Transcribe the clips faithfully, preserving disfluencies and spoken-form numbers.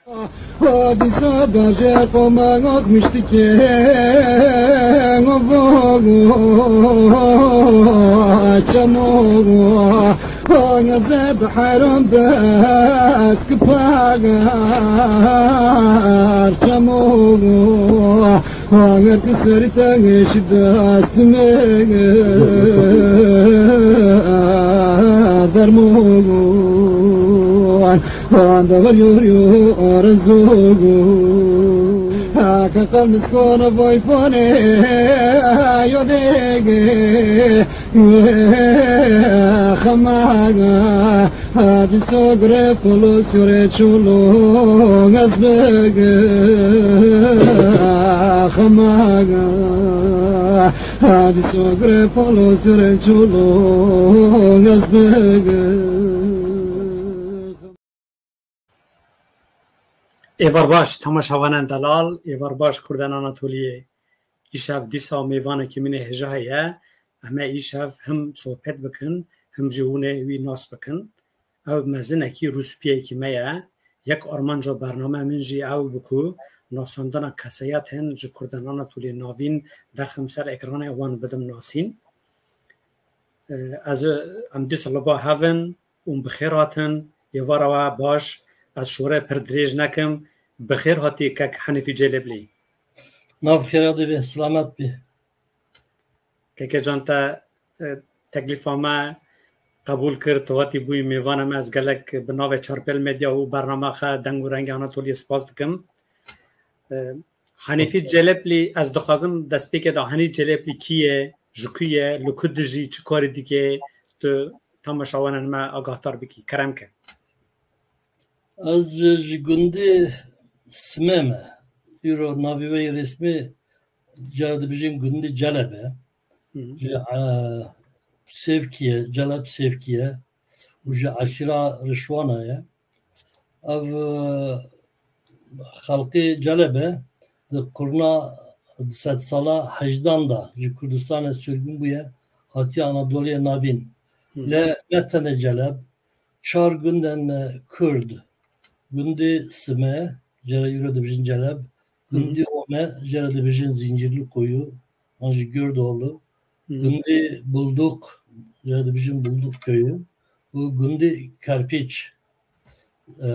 Hadîsa berjê qomang atmiştike. Çemo Hangaze bi heram bes ki pagar. Çemo Hangar ki serî tengiş dest me dermogan. Handa var yor yor arzugu. Haka kalmis kona vay fane yo dege. Khamaga hadi sogre polo sore cholo gazbege. Khamaga hadi sogre polo sore cholo gazbege. Êvar baş, temaşevanên delal, êvar baş Kurdan Anatoliyê. Îşev dîsa mêvanekî min ê hêja heye. Em ê îşev him sohbet bikin, him jî hûn ê wî nas bikin. Ew mezinekî rûspiyekî me ye. Yek armanca bername min jî ew bû ku nasandina kesayetên ji Kurdan Anatoliyê Navîn derxim ser ekranê wan bidim nasîn. Ez, em dîsa li ba hev in û bi xêr hatin. Êvara we baş. Ez şorê pir dirêj nekim. Bi xêr hatî kek Henîfî Celeblî. Nav xêra de be, selamet be. Keke can te, e, teklîfa me qebûl kir, tu hatî bûyî mêvana me. Ez gelek bi navê Çarpêl Medya û bernama xe Deng û Rengê Anatoliyê spas dikim. E, Henîfî Celeblî, ez dixwazim destpêkê de Henî Celeblî kî ye, ji ku ye, li ku dijî, çi karî dike, tu temaşevanên me agahdar bikî. Kerem ke. Ez ji, ji gundê Simê me. Îro navê wê yê resmî cara dibêjin gundê Celeb e. Hı hı. Ji, e, Sêvkî ye, Celeb Sêvkî ye. Û ji eşîra Rişwana ye. Ev, e, xelkê Celebe di qurna, di sedsala hejdan de ji Kurdistanê sirgûn bûye, hatiye Anadoliyê Navîn. Hı. Lê ne tenê Celeb, çar gundên, e, Kurd, gundê Sime, jê re îro dibêjin Celeb, Hı hı. gundê Ome, jê re dibêjin Zincirli Koyu, an jî Gurdoğlu, Hı hı. gundê Bulduk, jê re dibêjin Bulduk Köyü, û gundê Kerpiç, e,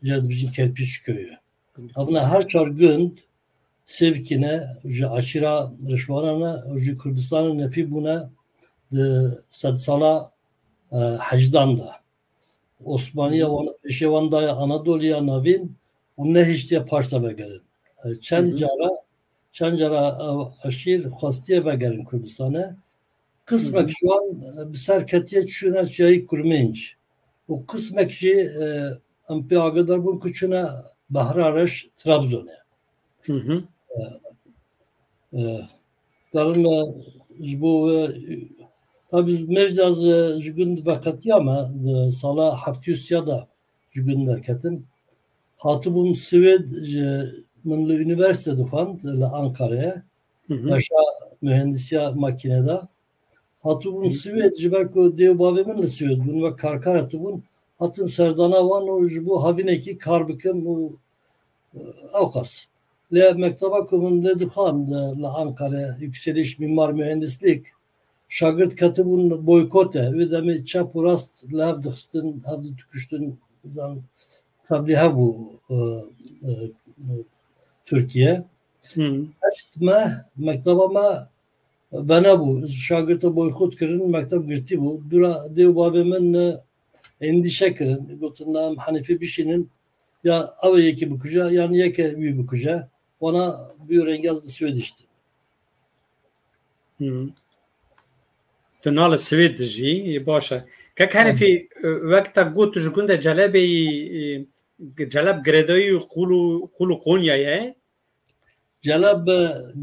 jê re dibêjin Kerpiç Köyü. Gundê Evna Kerpiç. Her çar gund Sêvkî ne, ji eşîra Rişwana ne û ji Kurdistanê Nefî bûne di sedsala, e, hejdan de. Osmaniya Hı hı. wan pêşê wan daye Anadoliya Navîn û nehiştiye paşta vegerin. E, çend Hı hı. cara, çend cara ew eşîr xwestiye vegerin Kurdistanê. Qismek Hı hı. ji wan, e, bi ser ketiye çûne Çiyayê Kurmênc. Û qismek jî, e, em pê agadar bûn ku çûne Behra Reş Trabzonê. Hı hı. E, e, karin me ji bo, e, tabî mêj de ez, e, ji gund veqetiyame, di sala heftê û sê de ji gund derketim. Hatibûm Swêd, ji, min li unîversîte dixwend, li Ankara'ya. Hı hı. Beşa mühendisiya makine de. Hatibûm Hı. Swêd, ji ber ku dê û bavê min li Swêd bûn, wek karker hatibûn. Hatim serdana wan û ji bo havînekî kar bikim û, e, ewqas. Lê mekteba ku min lê dixwand, e, li Ankara, Yükseliş Mimar Mühendislik, şagirt ketibûn boykote. Wê demê çep û rast li hev dixistin, hev dikuştin, zan, teblî hev bû, e, e, e, Tirkiye. Hı. Heşt meh mekteba me venebû. Şagirta boykot kirin, mekteb girtî bû. Dûra dê û bavê min, e, endîşe kirin. Gotin, "Na, em Henîfî bişînin. Ya ew ê yekî bikuje, yan yeke wî bikuje." Wana bîyo rengî ez li Swêd diştim. Hı. Tu na li Swêd dijî, baş e. Kek Henîfî, e, wek te got, tu ji gundê Celebê yî, e, Celeb girêdayî qûl û, qûl û Konya ye. Celeb, e,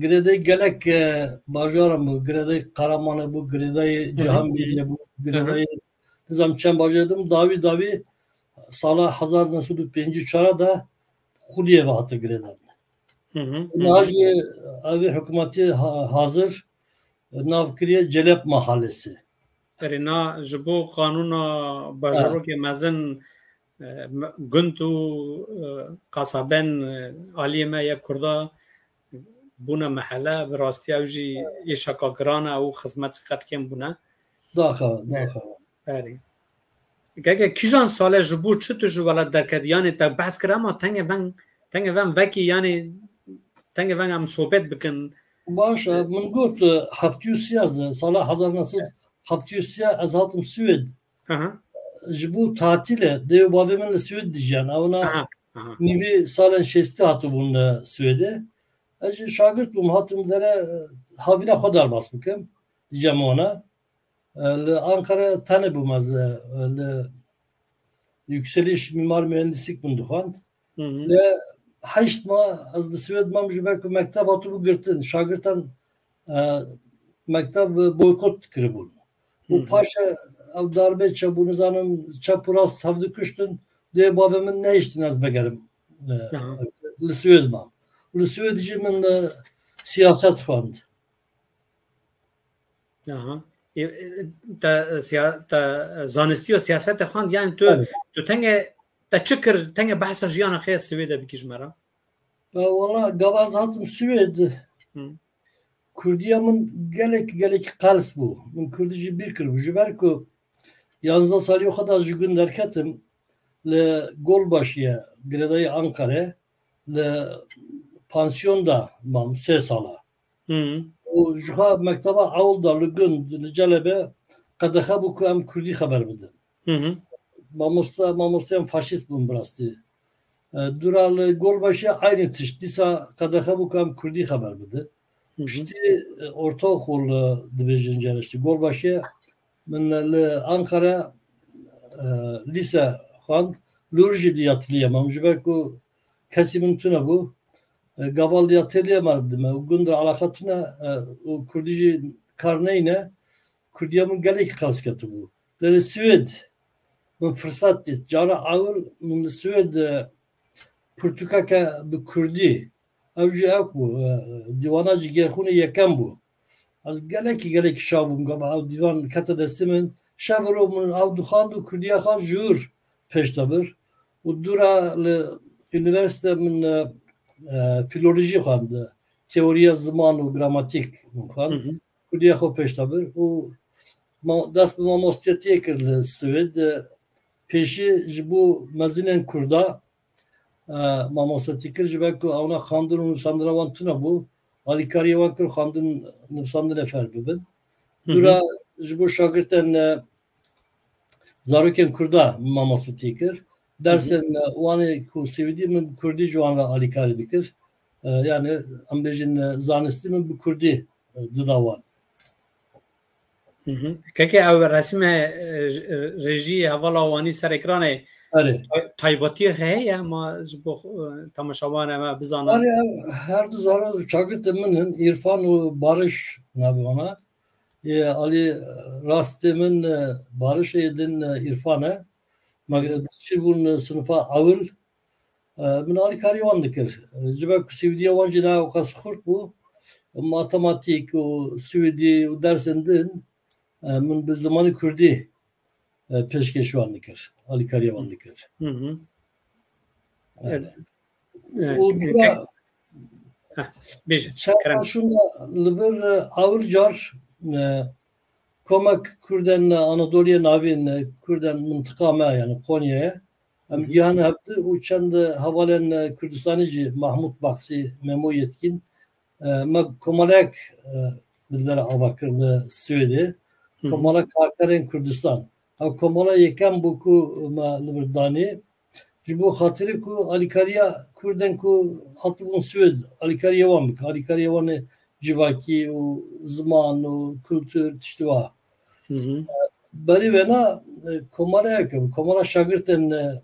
girêdayî gelek, e, bajaran bû, girêdayî Qaramanê bû, girêdayî Hı hı. Cihangîrê bû, Hı hı. girêdayî, nizam çend bajarê din, dawî dawî sala hezar neh sed û pêncî û çar de Xuliyê ve hate girêdan. Hı hı, hı hı. Niha jî ev ê hikûmetê ha-, hazir nav kiriye Celep Mahallesi. Erê, na ji bo qanûna bajarokê mezin e, me-, gund û, e, qasabên, e, aliyê me ya Kurda bûne mehele, bi rastî ew jî êşeka giran e û xizmet qet kêm bûne. Daxa, daxa. Erê. Gege kîjan sale ji bo çi tu ji welat derketî? Yanî te behs kir, ema tenge veng, tenge veng vekî, yanî tenge veng em sohbet bikin. Baş e, min got, e, heftê û sê, sala hezar neh sed heftê û sê ez hatim Swêd. Aha. Ji bo tatîlê, dê û bavê min li Swêd dijiyan. Ewna Aha, aha. nîvî salên şêstî hatibûn, e, Swêdê. Ez jî şagirt bûm, hatim dere, e, havîna xwe derbas bikim. Dijiya wana. E, li Ankara tenê bûm ez, e, li Yükseliş Mimar Mühendislik min dixwend. Hı hı. Li heşt ma ez li Swêd mam ji ber ku mekteb hatibû girtin. Şagirtan, e, mekteb boykot kiribûn. Û Hı hı. paşê ew darbe çebû, nizanim çep û rast hev dikuştin. Dê bavê min nehiştin ez vegerim. E, Aha. li Swêd mam. Û li Swêd jî min, e, siyaset xwend. Aha. E, e, te, siya-, te zanistî û siyasetê xwend, yani tu, Evet. tu tenge, te çi kir, tenge behsa jiyana xwe ya Swêdê bikî ji me re? E, wala, gava ez hatim Swêd. Hı. Kurdiya min gelek, gelek qels bû. Min Kurdî jî bîr kiribû. Ji ber ku yanzdeh salî xwe da ji gund derketim, li Golbaşiye, girêdayî Ankare, li pansiyon de mam sê sala. Hı. Û ji xwe mekteba ewil de li gund, li Celebê qedexe bû ku em Kurdî xeber bidin. Hı hı. Mamoste, mamosteyan faşîst bûn bi rastî. E, dûra li Golbaşê eynî tişt. Dîsa qedexe bû ku em Kurdî xeber bidin. Hı hı. Piştî, e, ortaokul, e, dibêjin cariştî. Golbaşê min li Ankara, e, lîse xwend. Li wir jî li ateliye mam. Ji ber ku kesî min tune bû. E, gava li ateliye me dime. Û gund re eleqa tune, e, û Kurdî jî kar neyne. Kurdiya min gelekî qels ketibû. Lê li Swêd min firsat dît. Cara ewil min li Swêd, e, pirtûkeke bi Kurdî. Ew jî ew bû, e, dîwana Cîgêrxûnê yekem bû. Ez gelekî, gelekî şa bûm, gava ew dîvan kete destê min. Şev û roj min ew dixwend û Kurdiya xwe ji wir pêş de bir. Û dûra li unîversîte min, e, e, filolojî xwend. Teoriya ziman û gramatîk min xwend. Hı hı. Kurdiya xwe pêş de bir û ma-, dest bi mamostiyetiyê kir li Swêd. Pêşî ji bo mezînên Kurda, e, mamostetî kir, ji ber ku ewna xwendin û nivîsandina wan tune bû. Alîkariyê wan kir xwendin, nivîsandinê fêr bibin. Hı hı. Dûra ji bo şagirtên, e, zarokên Kurda mamostetî kir. Hı hı. Dersên, e, wan ê ku Swêdî min bi Kurdî ji wan re alîkarî dikir. E, yani em bêjin, e, zanistî min bi Kurdî, e, dida wan. Hı hı. Keke ew resîme, e, j-, e, rejî hevala wanî ser ekranê Erê. tay-, taybetiyê heye ma ji bo, e, temaşevanê me bizanin. Erê, ev her du zarok çagirtê min in, Îrfan û Barış navê wana. Yê alî rastê min, e, Barış e, yê din, e, Îrfan e. Me Hı hı. çi bûn, e, sinifa ewil. E, min alîkarî wan dikir. E, ji ber ku Swêdiya wan jî ne ewqas xurt bû, matematîk û Swêdî û dersên din, e, min bi zimanê Kurdî, e, pêşkêş wan dikir, alîkariya wan dikir. Hı hı. Evet. Evet. Evet. Û dûra Heh, bêje, çar kerem. Şûna li vir, e, awir car, e, komek Kurdên Anadoliyê Navîn, e, Kurdên mintiqa me, yani Konyayê, em Hı hı. gihan hevdi û çend hevalên, e, Kurdistanî jî, Mahmut Baksî, Memo Yetkin, e, me komelek, e, li vir ava kir li Swêdê. Hı hı. Komela Karkerên Kurdistan. Ew komela yekem bû ku me li vir danî. Ji bo xatirê ku alîkariya Kurdên ku hatibûn Swêd, alîkariya wan bike, alîkariya wan ê civakî û ziman û kultur, tiştê wa. Hı hı. Berî vêna, e, komeleyek hebû, komela şagirtên, e,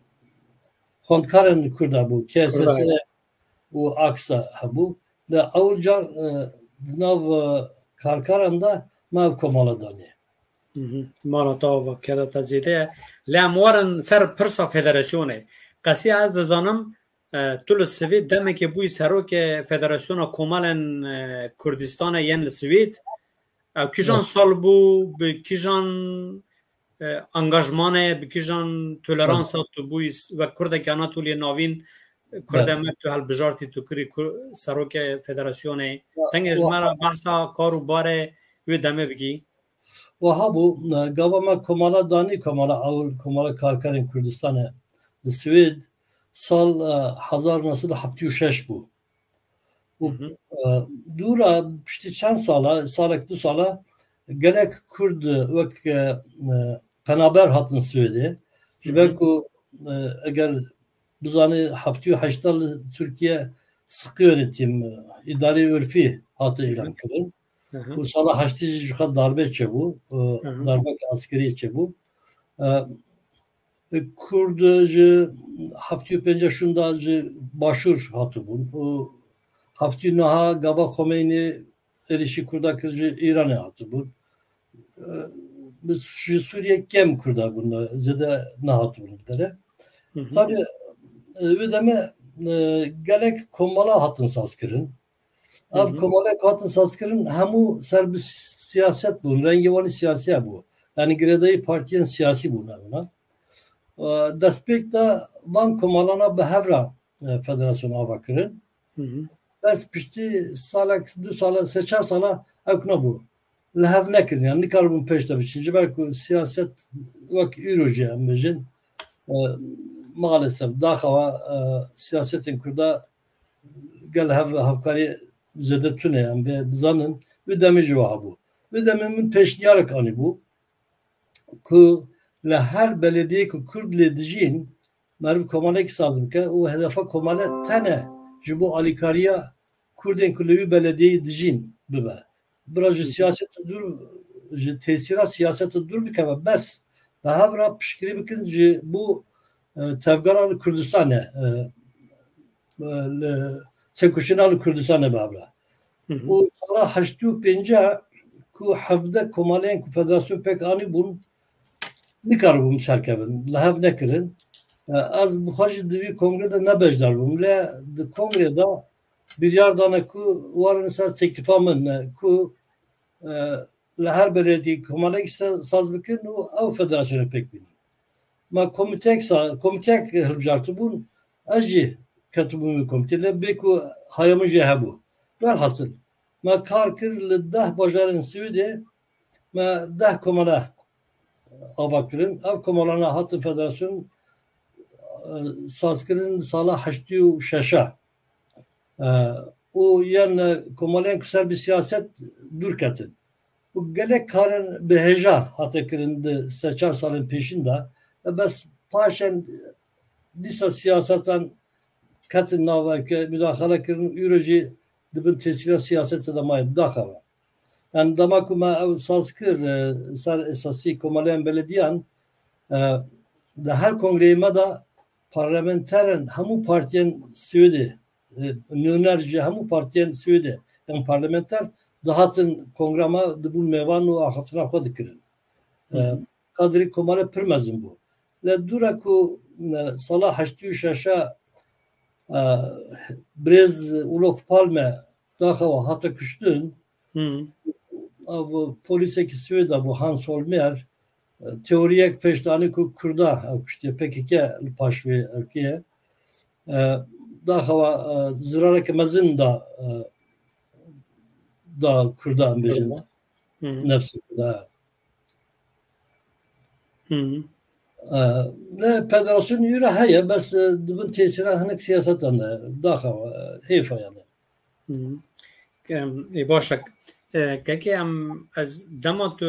xwendkarên Kurd hebû, K S S Kurd. û aksa hebû. Li ewil car, e, di nav, e, karkaran de me ev komela danî. Hı hı. Mala te ava keda te zêde ye. Lê em werin ser pirsa federasyonê. Qesiya ez dizanim, e, tu li Swêd demekê bûyî serokê Federasyona Komelên, e, Kurdistanê yên li Swêd. Ew kîjan Evet. sal bû, bi kîjan e, angajmanê, bi kîjan toleransa tu bûyî s-, wek Kurdekî Anatoliyê Navîn, Kurdê me tu hilbijartî, tu kirî Kur-, serokê federasyonê. Tengê ji me re behsa kar û barê wê demê bikî. Wiha bû, e, gava me komala danî, komala ewil, komala karkerên Kurdistanê li Swêd sal, e, hezar neh sed û heftê û şeş bû. Û, Hı hı. e, dûra piştî çend sala, salek du sala gelek Kurd wek, e, e, penaber hatin Swêdê. Ji Hı ber hı. ku, e, eger bizanî heftê û heşta li Tirkiye siqî yönetîm, e, îdarê urfî hate Hı hı. îlan kirin. Hı hı. Û sala heştê jî ji xwe darbe çêbû, e, Hı hı. darbeke eskerî çêbû. E, Kurd ji heftê û pênc şûnda ji Başûr hatibûn û heftê û neh gava Xomeynî êrişî Kurda kir ji Îranê hatibûn. E, bi, ji Sûriyê kêm Kurda bûn, zêde nehatibûn bi dere. Hı hı. Tabii, e, wê demê, e, gelek komala hatin sazkirin. Ev Hı hı. komalek hatin sazkirin hemû ser bi siyaset bûn, rengê wan siyasiya bû. Yani girêdayî partiyên siyasî bûn evna. E, destpêk de van komalana bi hev re, e, federasyon ava kirin. Hı hı. Bes piştî salek, du sala, sê çar sala ew nebû. Li hev nekirin, yani nikaribûn pêş de biçin. Ji ber ku siyaset wek îro jî em bêjin, e, maalesef daxewa, e, siyasetên Kurda gel hev, hevkarî zêde tune, em vê bizanin. Wê demê jî wiha bû. Wê demê min pêşniyarek anîbû ku li her belediyeyê ku Kurd lê dijîn, meriv komalekî saz bike û hedefa komale tene ji bo alîkariya Kurdên ku li wî belediyeyê dijîn bibe. Bira ji Hı hı. siyaseta dûr, ji tesîra siyaseta dûr bikeve, bes bi hev re piştgirî bikin ji bo, e, tevgera li Kurdistanê, e, e, li têkoşîna li Kurdistanê bi hev re. Hı hı. Û sala heştê û pênc ku hevdeh komaleyên ku federasyon pêk anîbûn, nikaribûn serkevin, li hev nekirin. E, ez bi xwe jî di vî kongre de ne beşdar bûm. Lê di kongrê de biryar dane ku werin ser teklifa min, e, ku, e, li her belediyê komalekî sa-, saz bikin û ew federasyonê pêk bînin. Me komîteyek sa-, komîteyek hilbijartibûn, ez jî ketibûm wî komîtê, lê bê ku haya min jê hebû. Welhasil, me kar kir li deh bajarên Swêdê, me deh komele ava kirin. Ev komelana hatin federasyon, e, sazkirin sala heştê û şeş. E, û yên, e, komelên ku ser bi siyaset dûr ketin. Û gelek karên bi hêja hate kirin di sê çar salên pêşîn de. E, bes paşên dîsa siyasetan ketin naveke, mudaxele kirin, îro jî di bin tesîra siyasetê de maye, bidaxewa. Yani dema ku me ew saz kir, e, ser esasî komeleyên belediyan, e, di her kongreyê me de parlamenterên hemû partiyên Swêdê, e, nûner ji hemû partiyên Swêdê, yan parlamenter dihatin kongra me, dibûn mêvan û axaftina xwe dikirin. E, Hı hı. Kadrê komare pir mezin bû. Lê dûra ku, e, sala heştê û şeş, e, birêz Olof Palme daxewa hate kuştin. Hı. Ev polîsekî Swêd a bû, Hans Holmér, e, teoriyek pêş danî ku Kurda ew kuştiye, P K K li paş vê ew kiye. E, daxewa, e, zirareke mezin da, e, da Kurda, em bêjin. Kurda. Hı hı. Nefsê Kurda. Hı hı. E, ne federasyonê îro heye, bes, e, di bin tesîra hinek siyasetan de, daxewa, e, hêfa yani. Hı hı. Em, ê, baş e. E, kekê em, ez dema tu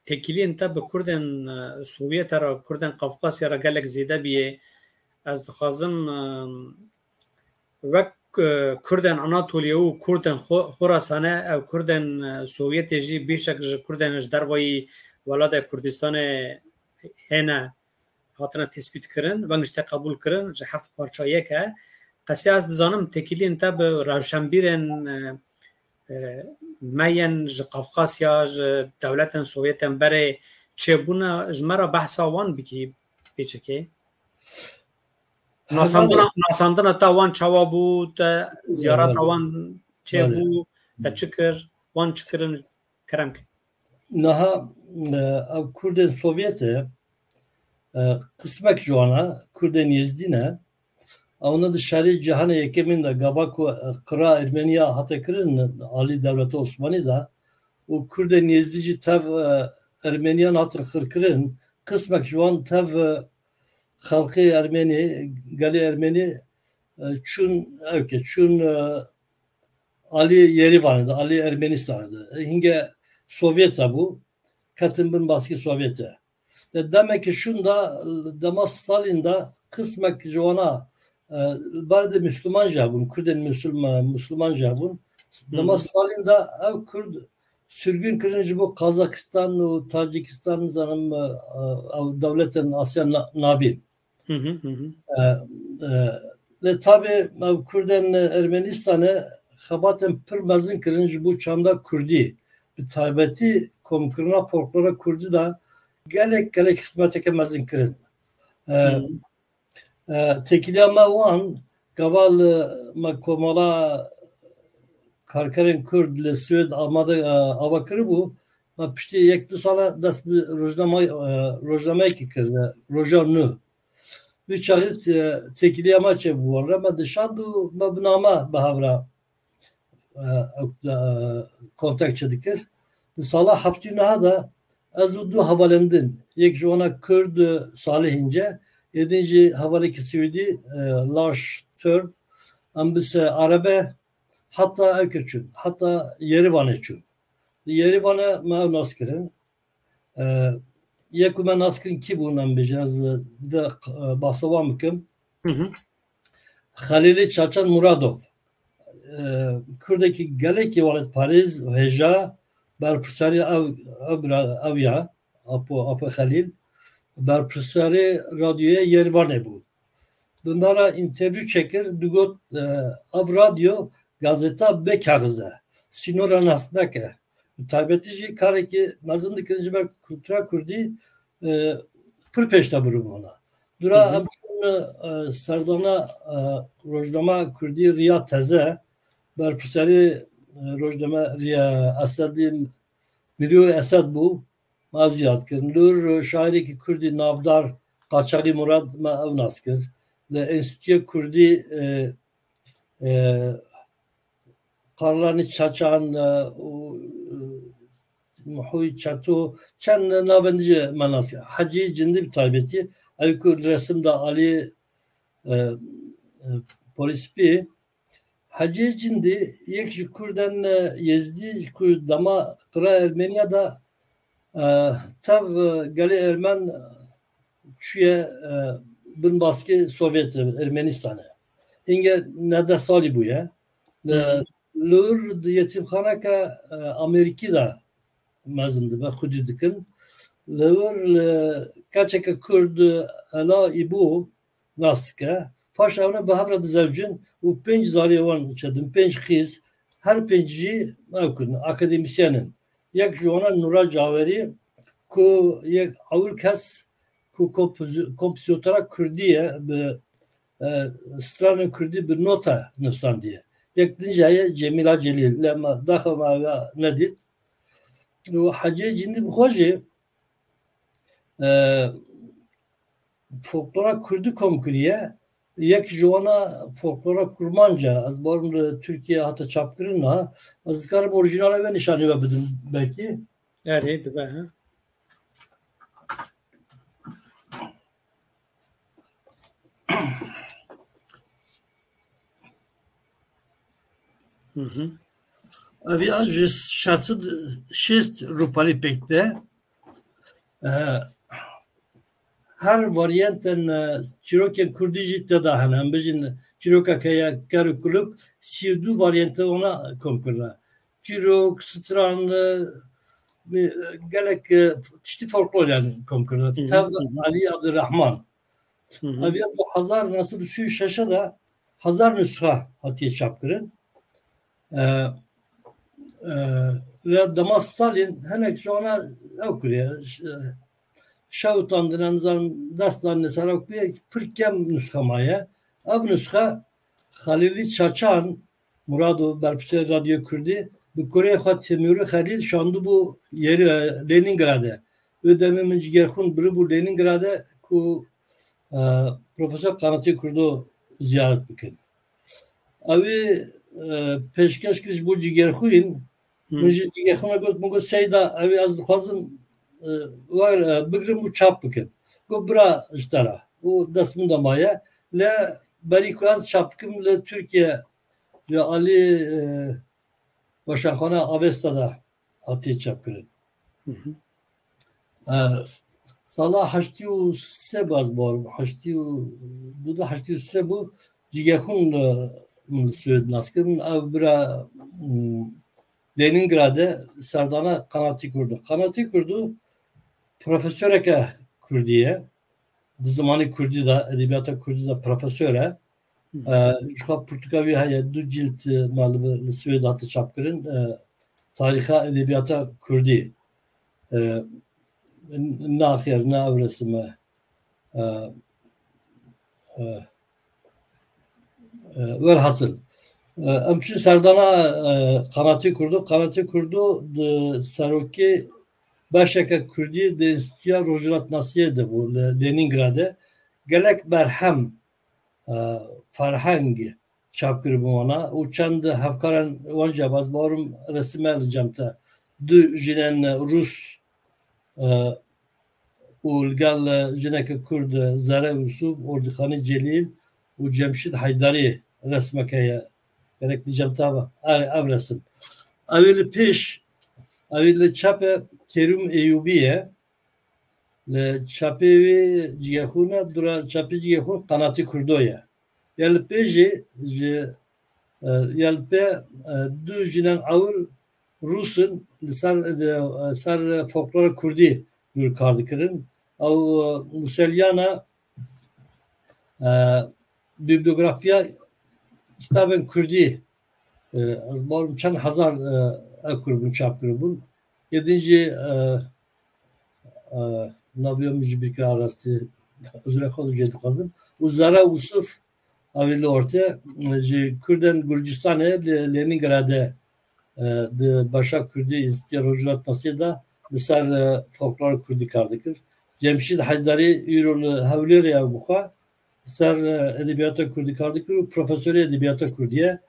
têkiliyên te bi Kurdên, e, Sovyetê re, Kurdên Qafqasya re gelek zêde bûye. Ez dixwazim, e, wek, e, Kurdên Anatoliye û Kurdên Xo-, Xorasanê, ew Kurdên, e, Sovyetê jî bêşek ji Kurdên ji dervayî welatê Kurdistanê hêne hatine tespîtkirin, veng ji te qebûl kirin, ji heft parça yek e. Qesiya ez dizanim têkiliyên te bi rewşenbîrên, e, e, me yên ji Qafqasya, ji dewletên Sovyetên berê çêbûne, ji me re behsa wan bikî pêçekê. Hevalê. Nasandina, nasandina te wan çawa bû, te ziyareta Belê. wan çêbû, Belê. te çi kir, wan çi kirin, kerem kir. Niha, e, ev Kurdên Sovyet e, e, qismek ji wan e, Kurdên Yêzdî ne. Ewne di şerê Cîhanê Yekemîn de gava ku, e, qira Ermeniya hate kirin alî dewleta Osmanî de û Kurdên Yêzdî jî tev, e, Ermeniyan hatin xirkirin, qismek ji wan tev, e, xelkê Ermenî, gelê Ermenî, e, çûn, ewke çûn, e, alî Yêrîvanê de, alî Ermenistanê de. E, hinge Sovyet hebû, ketin bin baskî Sovyet e. Di demekî şûn de, dema Stalin de qismek ji wana, e, li ber de Müslüman jî hebûn, Kurdên Müslüman, Müslüman jî hebûn. Dema Hı. Stalin de ev Kurd sürgün kirin ji bo Kazakistan û Tacikistan, nizanim, e, e, ew dewletên Asya Na-, Navîn. Hı hı, hı hı. E, e, lê tabê ev Kurdên Ermenistanê xebatên pir mezin kirin ji bo çanda Kurdî. Bi taybetî komkirina folklora Kurdî de gelek, gelek xizmeteke mezin kirin. E, Hı. e, têkiliya me wan gava li me komala karkerên Kurd li Swêd amade, e, ava kiribû. Me piştî yek du sala dest bi rojnama-, e, rojnameyekê kir, e, Roja Nû. Wî çaxî, e, têkiliya me çêbû wan re me dişand û me bi name bi hev re, e, e, kontek çêdikir. Di sala heftî neh de ez û du hevalên din, yek ji wana Kurd, e, Salih Înce, yê din jî hevalekî Swêdî, e, Lars Törn, em bi se arebe heta ewke çûn, heta Yêrîvanê çûn. Li Yêrîvanê me ew nas kirin. E, yek ku me nas kirin kî bûn em bêjin, ez, e, de, e, behsa wan bikim. Hı hı. Xelîlê Çaçan Muradov, e, Kurdekî gelekî welatparêz û hêja, berpirsyarê ew, ew bira, ew ya, Apo, Apo Xelîl, berpirsyarê radyoya Yêrîvanê bû. Bi me re întervîw çêkir, digot, e, ev radyo gazeta bê kaxiz e, sînora nas neke. Bi taybetî jî karekî mezin dikirin ji ber kultura kurdî, e, pir pêş de birûbûna. Dura Hı hı. em çûn, e, serdana, e, rojnama kurdî Riya Teze, berpirsyarê, e, rojname Riya Esedî, Mîryo Esed bû, me ev ziyad kir. Li wir şairekî kurdî navdar Qaçaxî Murad me ew nas kir. Li Enstîtuya Kurdî, e, e, Qarlanî Çaçan, e, û, e, Mihoyî Çeto, çend navên din jî me nas kir. Hecî Cindî bi taybetî, ew ku li resim de alî, e, e, polîs bî. Hecî Cindî yek ji Kurdên, e, Yêzdî ku dema qira Ermeniya de, e, tev, e, gelê Ermen çûye, e, bin baskê Sovyet, e, Ermenistanê. Hinge nehde salî bûye. Li, Hı hı. li wir di yetîmxaneke, e, Amerîkî de mezin dibe, xwedî dikin. Li wir li keçeke Kurd, e, Ela Îbo nas dike. Paş ewne bi hev re dizewicin û pênc zariyê wan çêdin, pênc qîz, her pênc jî ew kin, akademîsyen in. Yek ji wan e Nûra Cawerî, ku yek ewil kes ku kompozi-, kompozitora kurdî ye, bi, e, stranên kurdî bi nota nivîsandiye. Yek din jî heye Cemîla Celîl. Lê me daxa me ya nedît. Û Hecê Cindî bi xwe jî, e, folklora kurdî kom kiriye. Yek ji wana folklora kurmanc e. Ez barim li Tirkiye hate çapkirin niha. Ez dikarim orîjinala wê nîşanî we bidim belkî. Erê, dibe, he. Hı hı. Ev ya ji şeş sed şêst rûpelî pêk de. E, her varyantên, e, çîrokên kurdî jî te de hene. Em bijîn çîrokeke ye ker û kuluk, sî û du varyantê wana kom kirine. Çîrok, stran, e, gelek, e, tiştî folklor yani kom kirine. Hı hı. Tev Elî Abdurrahman. Hı hı. Ev ya du hezar neh sed û sî û şeş de hezar nusxa hatiye çapkirin. E, e, lê dema Stalin hinek ji wana ew kiriye. Ş-, şewitandine, nizam dest danine ser ew kiriye, pir kem nusxe maye. Ev nusxe Xelîlî Çaçan, Murado, berpirsê Radyo Kurdî, bi kurê xwe Timûrî Xelîl şandibû yerî, e, Lenîngradê. Wê demê min cigerxwîn biribû Lenîngradê ku, e, Profesor Qanatî Kurdo ziyaret bikin. Ew ê, e, pêşkeş kir ji bo cigerxwîn. Min ji cigerxwîna got, min got, "Seyda, ew ê ez dixwazim, e, wer, e, bigrim û çap bikim." Got, "Bira ji te re." Û dest min de maye. Lê berî ku ez çap bikim li Tirkiye, ya alî, e, Weşanxane Avesta de hatiye çapkirin. Hı hı. E, sala heştî û sê baz bor, heştî û du de heştî û sê bû, cîgexûn, e, min Swêd nas kirin. Ev bira, m, Lenîngradê serdana Qanatî Kurdu. Qanatî Kurdu profesoreke Kurdî ye. Di zimanê Kurdî de, edebiyata Kurdî de profesor e. Hı. E, ji xwe pirtûka wî heye, du cîlt, e, me li, li Swêd hate çapkirin. E, Tarîxa Edebiyata Kurdî. E, n-, naxêr, ne ev resim e. E, e, e, Welhasil. E, em çûn serdana, e, Qanatî Kurdu. Qanatî Kurdu di serokê beşeke Kurdî di Înstîtuya Rojhilatnasiyê de bû, li Lenîngradê. Gelek berhem, e, ferheng çap kiribûn wana û çend hevkaran wan jî, ez bawerim resime li cem te. Du jinên Rûs, e, û li gel, e, jineke Kurd, e, Zere Yusuf, Ordîxanî Celîl û Cemşîd Heydarî resmeke ye. Gerek li cem te be. Ev, ev resim. Ew ê li pêş, ew ê li çepê Kerûm Eyûbî ye. Li çepê wê cîgexûn e, dûra çepê cîgexûn Qanatî Kurdo ye. Ya li pê jî ji, e, ya li pê, e, du jinên ewil Rûs in, li ser, e, ser folklora Kurdî jûr kar dikirin. Ew, e, museliyana, e, bibliografiya kitabên Kurdî, e, ez bawerim çend hezar, e, ev kiribûn, çap kiribûn. Yê din jî, e, e, naviya min ji bîr kira rastî, uzrê xwe jê dixwazim. Û Zara Yusuf, ew ê li ortê, e, ji Kurdên Gurcistanê li Lenîngradê, e, di beşa Kurdî Înstîtuya Rojhilatnasiyê de li ser, e, folklora Kurdî kar dikir. Cemşîd Heydarî îro li Hewlêrê ye, bi xwe li ser, e, edebiyata Kurdî kar dikir û profesorê edebiyata Kurdî ye.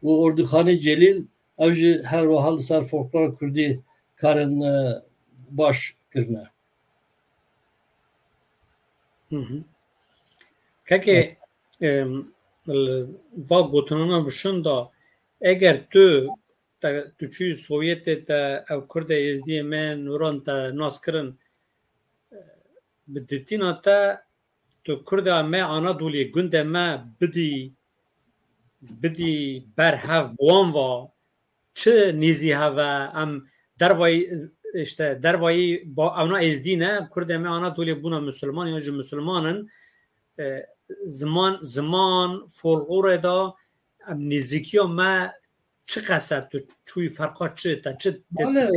Û Ordîxanî Celîl, ew jî her wiha li ser folklora Kurdî karên, e, baş kirine. Hı hı. Kekê, Evet. em, li va gotinana bi şin de, eger tu, te, tu çûyî Sovyetê, te ev Kurdê Êzdiyê me nûran te nas kirin, e, bi dîtina te tu Kurda me Anadoliyê, gundê me bidî, bidî ber hev bi wan ve, çi nêzî hev e, em dervayî, işte, dervayî ba-, ewna êzdî ne, Kurdê me Anadoliyê bûne misilman yan jî misilman in, e, ziman, ziman, folklorê de em nêzîkiya me çi qas e, tu çûyî ferqa çi, te çi dest Wele,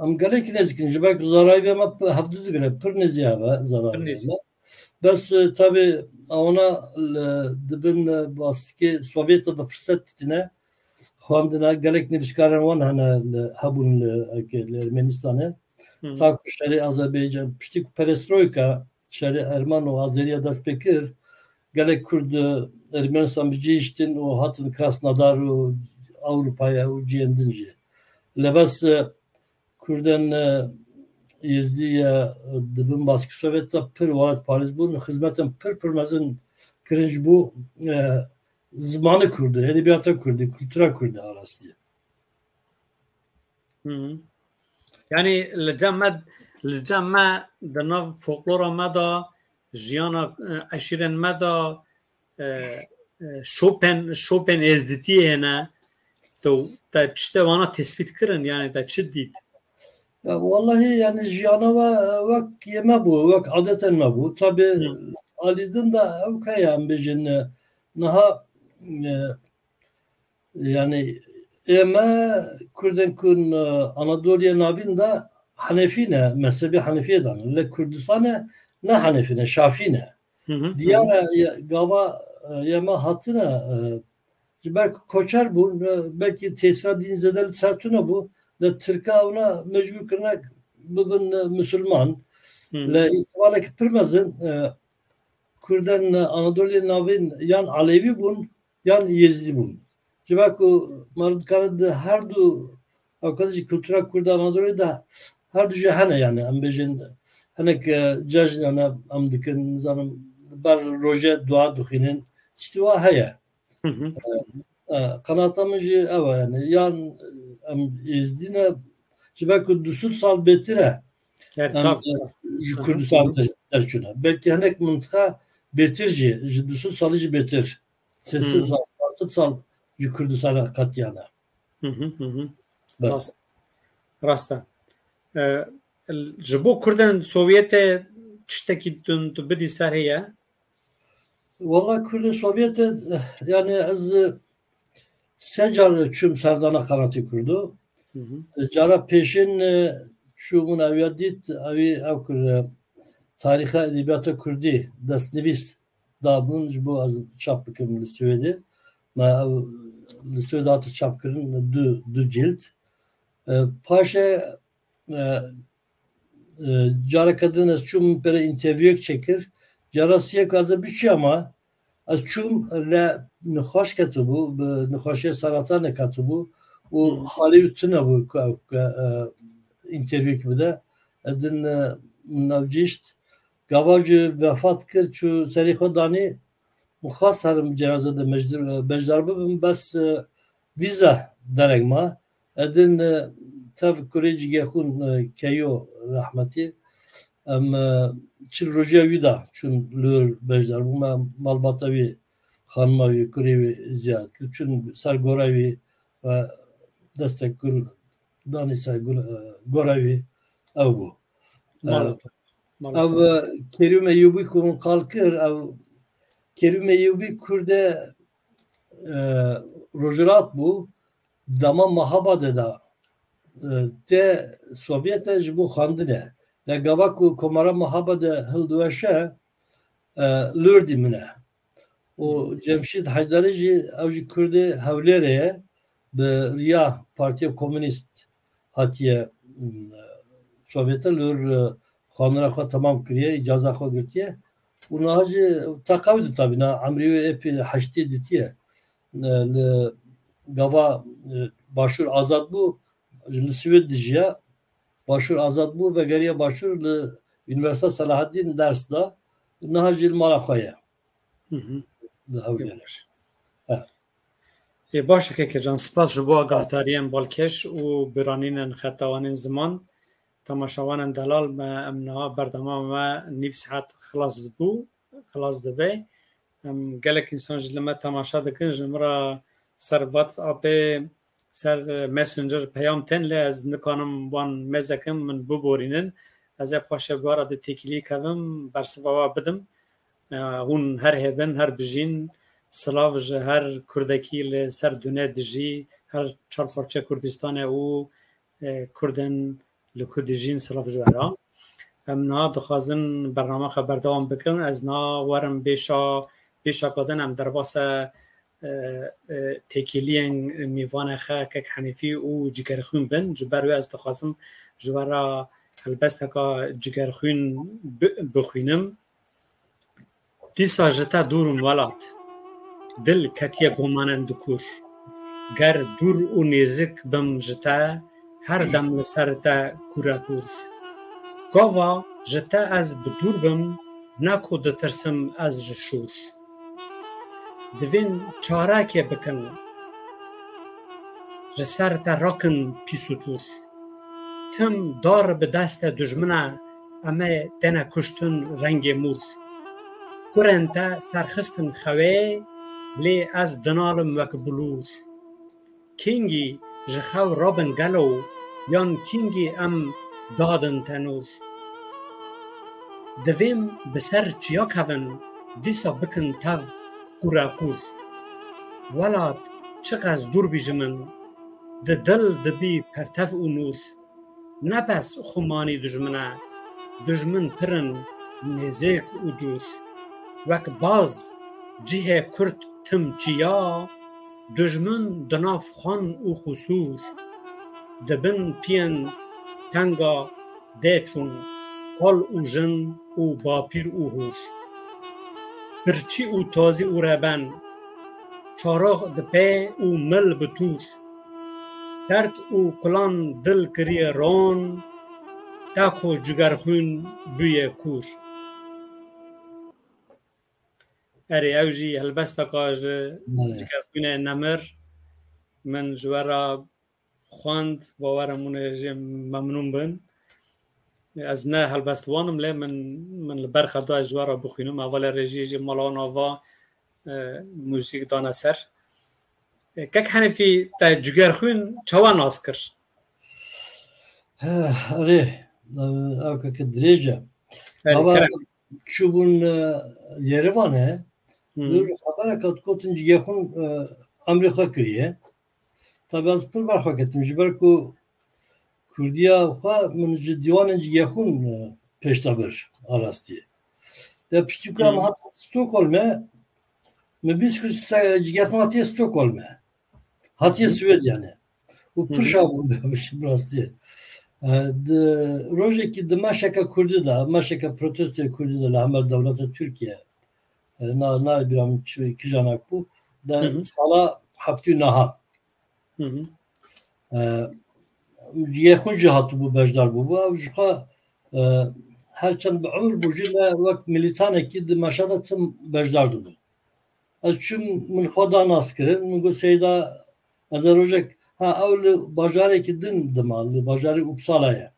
em gelekî nêzîk in, ji ber ku zarayî vê me p-, hevdu digire, pir nêzî hev e zarayî Pir nêzî. vê me. Bes, e, tabî, ewana li, dibin, e, baskê Sovyetê de firset dîtine, xwendine, gelek nivîskarên wan hene li, hebûn li, eke li Ermenistanê. Hı. Ta ku şerê Azerbaycan, piştî ku perestroyka şerê Erman û Azeriya dest pê kir, gelek Kurd, e, Ermenistan bi cihiştin û hatin Krasnodar û Ewropaya û cihên din jî. Lê bes, e, Kurdên, e, Êzdî ye, e, di bin baskî Sovyet de pir welatparêz bûn, xizmetên pir, pir mezin kirin ji bo, e, zimanê Kurdî, edebiyata Kurdî, kultura Kurdî a rastî. Hı hı. Yani li cem me, li cem me di nav folklora me de, jiyana, e, eşîrên me de, e, e, şopên, şopên êzditiyê hene. Tu, te tiştê wana tespît kirin, yani te çi dît? Ya, wallahî, yani, jiyana we, wek yê me bû, wek adetên me bû. Tabî, Hı. alî din de ew heye, em bêjin, e, niha, e, yani, ê me Kurdên ku, e, Anadoliyê Navîn de Henefî ne, mezhebê Henefiyê de ne. Lê Kurdistanê ne Henefî ne, Şafî ne. Hı hı, hı hı. Diyar e, ye-, gava, e, yê me hatine, e, Ji ber ku koçer bûn, e, belkî tesîra dînî zêde li ser tune bû, li Tirka ewna mecbûr kirine bibin, e, misilman. Hmm. Li îhtimaleke pir mezin, e, Kurdên Anadolê Navîn yan Alevî bûn, yan Yezîdî bûn. Ji ber ku meriv dikare di her du, ew kadar jî kultura Kurda Anadolê de her du jî hene, yani em bêjin hinek, e, cejn, yani em dikin, nizanim, ber roje dua dixwînin, tiştî wa heye. Hı hı. E, e, qenata min jî ew e, yani yan, e, em Yezîdî ne, ji ber ku du sed sal bêtir e, Evet, em, tabii, e, rast. Ji Hı hı. Kurdistan de derçûne. Belkî hinek mintiqa bêtir jî, ji du sed salî jî bêtir. Sê sed Hmm. sal, çar sed sal ji Kurdistana qetiyane. Hı hı, hı hı. Evet. Rast. Rast e. E, l-, ji bo Kurdên Sovyetê tiştekî tu, tu bidî ser heye? Wala Kurdên Sovyetê, yani ez, e, sê car çûm serdana Qanatê Kurdo. Hı hı. E, cara pêşin, e, çûbûn ew ya dît, ew ê ew kir, e, tarîxa edebiyata Kurdî, destnivîs dabûn ji bo ez çap bikim li Swêdê. Me ew li Swêdê hate çapkirin du, du cilt. E, paşê, e, e, careke din ez çûm min pere înterviyûyek çêkir. Cara siyek ez ê biçûya ma, ez çûm le nixweş ketibû, bi nixweşê seratan ketibû û Hmm. halê wî tune bû ku ew ke, e, înterviyûyek bide. Ez din, e, min ew cîşt. Gava jî vefat kir, çû serê xwe danî, min xwest herim cenaze de mecdir-, beşdar bibim, bes, e, vîza derek ma. Edin, e, tev kurê cigê xwe, e, Keyo rehmetî. Em, e, çil rojiya wî de çûn li wir beşdar bûm. Em malbata wî, xanima wî, kurê wî ziyaret kir. Çûn ser gora wî ve destek kur danî ser gur-, e, gora wî ew bû. E, Mala. Mala. Ev, e, Kerîm Eyûbî ku min qal kir, ev Kerîm Eyûbî Kurdê, e, Rojhilat bû, dema Mehabadê de, e, tê Sovyetê ji bo xwendinê. Lê gava ku Komara Mehabadê hildiweşe, e, li wir dimîne. Û Cemşîd Heyderî jî, ew jî Kurdê Hewlêrê ye, bi riya Partiya Komûnîst hatiye, m, Sovyetê li wir, e, xwendina xwe temam kiriye, îcaza xwe girtiye. Û niha jî teqew di tabîna emrî wê êpî heştê dîtiye. E, li gava, e, Başûr azad bû, li Swêd dijiya. Başûr azad bû, vegeriya Başûr, li Unîversîteya Selahaddîn ders da. Niha jî li mala xwe ye. Hı hı. Li Hewlêrê. Baş. Evet. Ê, baş e, Keke can, spas ji bo agahdariyan balkêş û biranînên xeta wan ên ziman. Temaşevanên delal me, em niha berdema me nîv saet xilas dibû, xilas dibe. Em, gelek însan ji li me temaşe dikin, ji min re ser WhatsAppê, ser, e, Messenger peyam tên, lê ez nikanim wan mêzekin min biborînin. Ez ê paşê bi we re di têkilî kevim, bersiva we bidim. E, hûn her hêbin, her bijîn. Silav ji her Kurdekî li ser dunê dijî, her çar parçe Kurdistanê û, e, Kurdên li ku dijîn, silav ji we re. Em niha dixwazin bernama xwe berdewam bikin. Ez niha werim bêşa, bêşa kadin em derbasa, e, e, têkiliyên mîvanê xwe Kek Henîfî û Cigerxwîn bin. Ji ber wê ez dixwazim ji we re helbesteka Cigerxwîn bi-, bixwînim. Dîsa ji te dûr im welat, dil ketiye gomanên di kûr. Ger dûr û nêzik bim ji te, her dem li ser te kûre kûr. Gava ji te ez bi dûr bim, ne ku ditirsim ez ji şûr. Divên çarekê bikin, ji ser te rakin pîs û tûr. Tim dar bi destê dijmine, em ê têne kuştin rengê mûr. Kurên te serxistin xewê, lê ez dinalim wek bilûr. Kîngî ji xew rabin gelo, yan kîngî em dadin tenûr? Divêm bi ser çiya kevin, dîsa bikin tev qûre qûr. Welat, çiqas dûr bî ji min, di dil dibî pertev û nûr. Ne bes xumanî dijmin e, dijmin pir in nêzêk û dûr. Wek baz cihê kurt tim çiya, Dijmin di nav xwan û qusûr, di bin piyên tenga dê çûn, kal û jin û bapîr û hûr. Pirçî û tazî û reben, çarax di pê û mil bi tûr. Derd û kulan dil kiriye ron, te ku cigerxwîn bûye kûr. Erê, ew jî helbesteka ji Belê. Cigerxwînê Nemir. Min ji we re xwend, bawer im hûn ê jê memnûn bin. Ez ne helbestwan im, lê min, min li ber xwe da ez ji we re bixwînim. Hevalê rêjiyê jî mala wan ava, e, muzîk dane ser. E, Kek Henîfî, te Cigerxwîn çawa nas kir? He, erê, ev keke dirêj e. Erê, Ava kerem. Çûbûn, e, Yerivanê, Hmm. dûr xeberek hat gotin Cigerxwîn, e, emrê xwe kiriye. Tabi ez pir ber xwe ketim, ji ber ku Kurdiya xwe min ji dîwanên Cigerxwîn, e, pêş de bir arastî. De piştî ku em Hmm. hatin Stockholm'e, min bîst ku se-, Cigerxwîn hatiye Stockholm'e. Hatiye Hı. Swêd yani. Û Hı hı. pir şa bûn, bi rastî. E, di rojekî di meşeke Kurdî de, meşeke protestoyê Kurdî de li hember dewleta Tirkiye, e, na, nayê bîra min çi, kijanek bû, de Hı hı. sala heftî û nehan. Hı hı. E, Cigerxwîn jî hatibû beşdar bûbû. Ew ji xwe, e, her çend bi umir bû jî, me wek milîtanekî di meşa de tim beşdar dibû. Ez çûm, min xwe da nas kirin. Min got, Seyda, ez ê rojek, ha, ew li bajarekî din dima, li bajarê Uppsala'yê.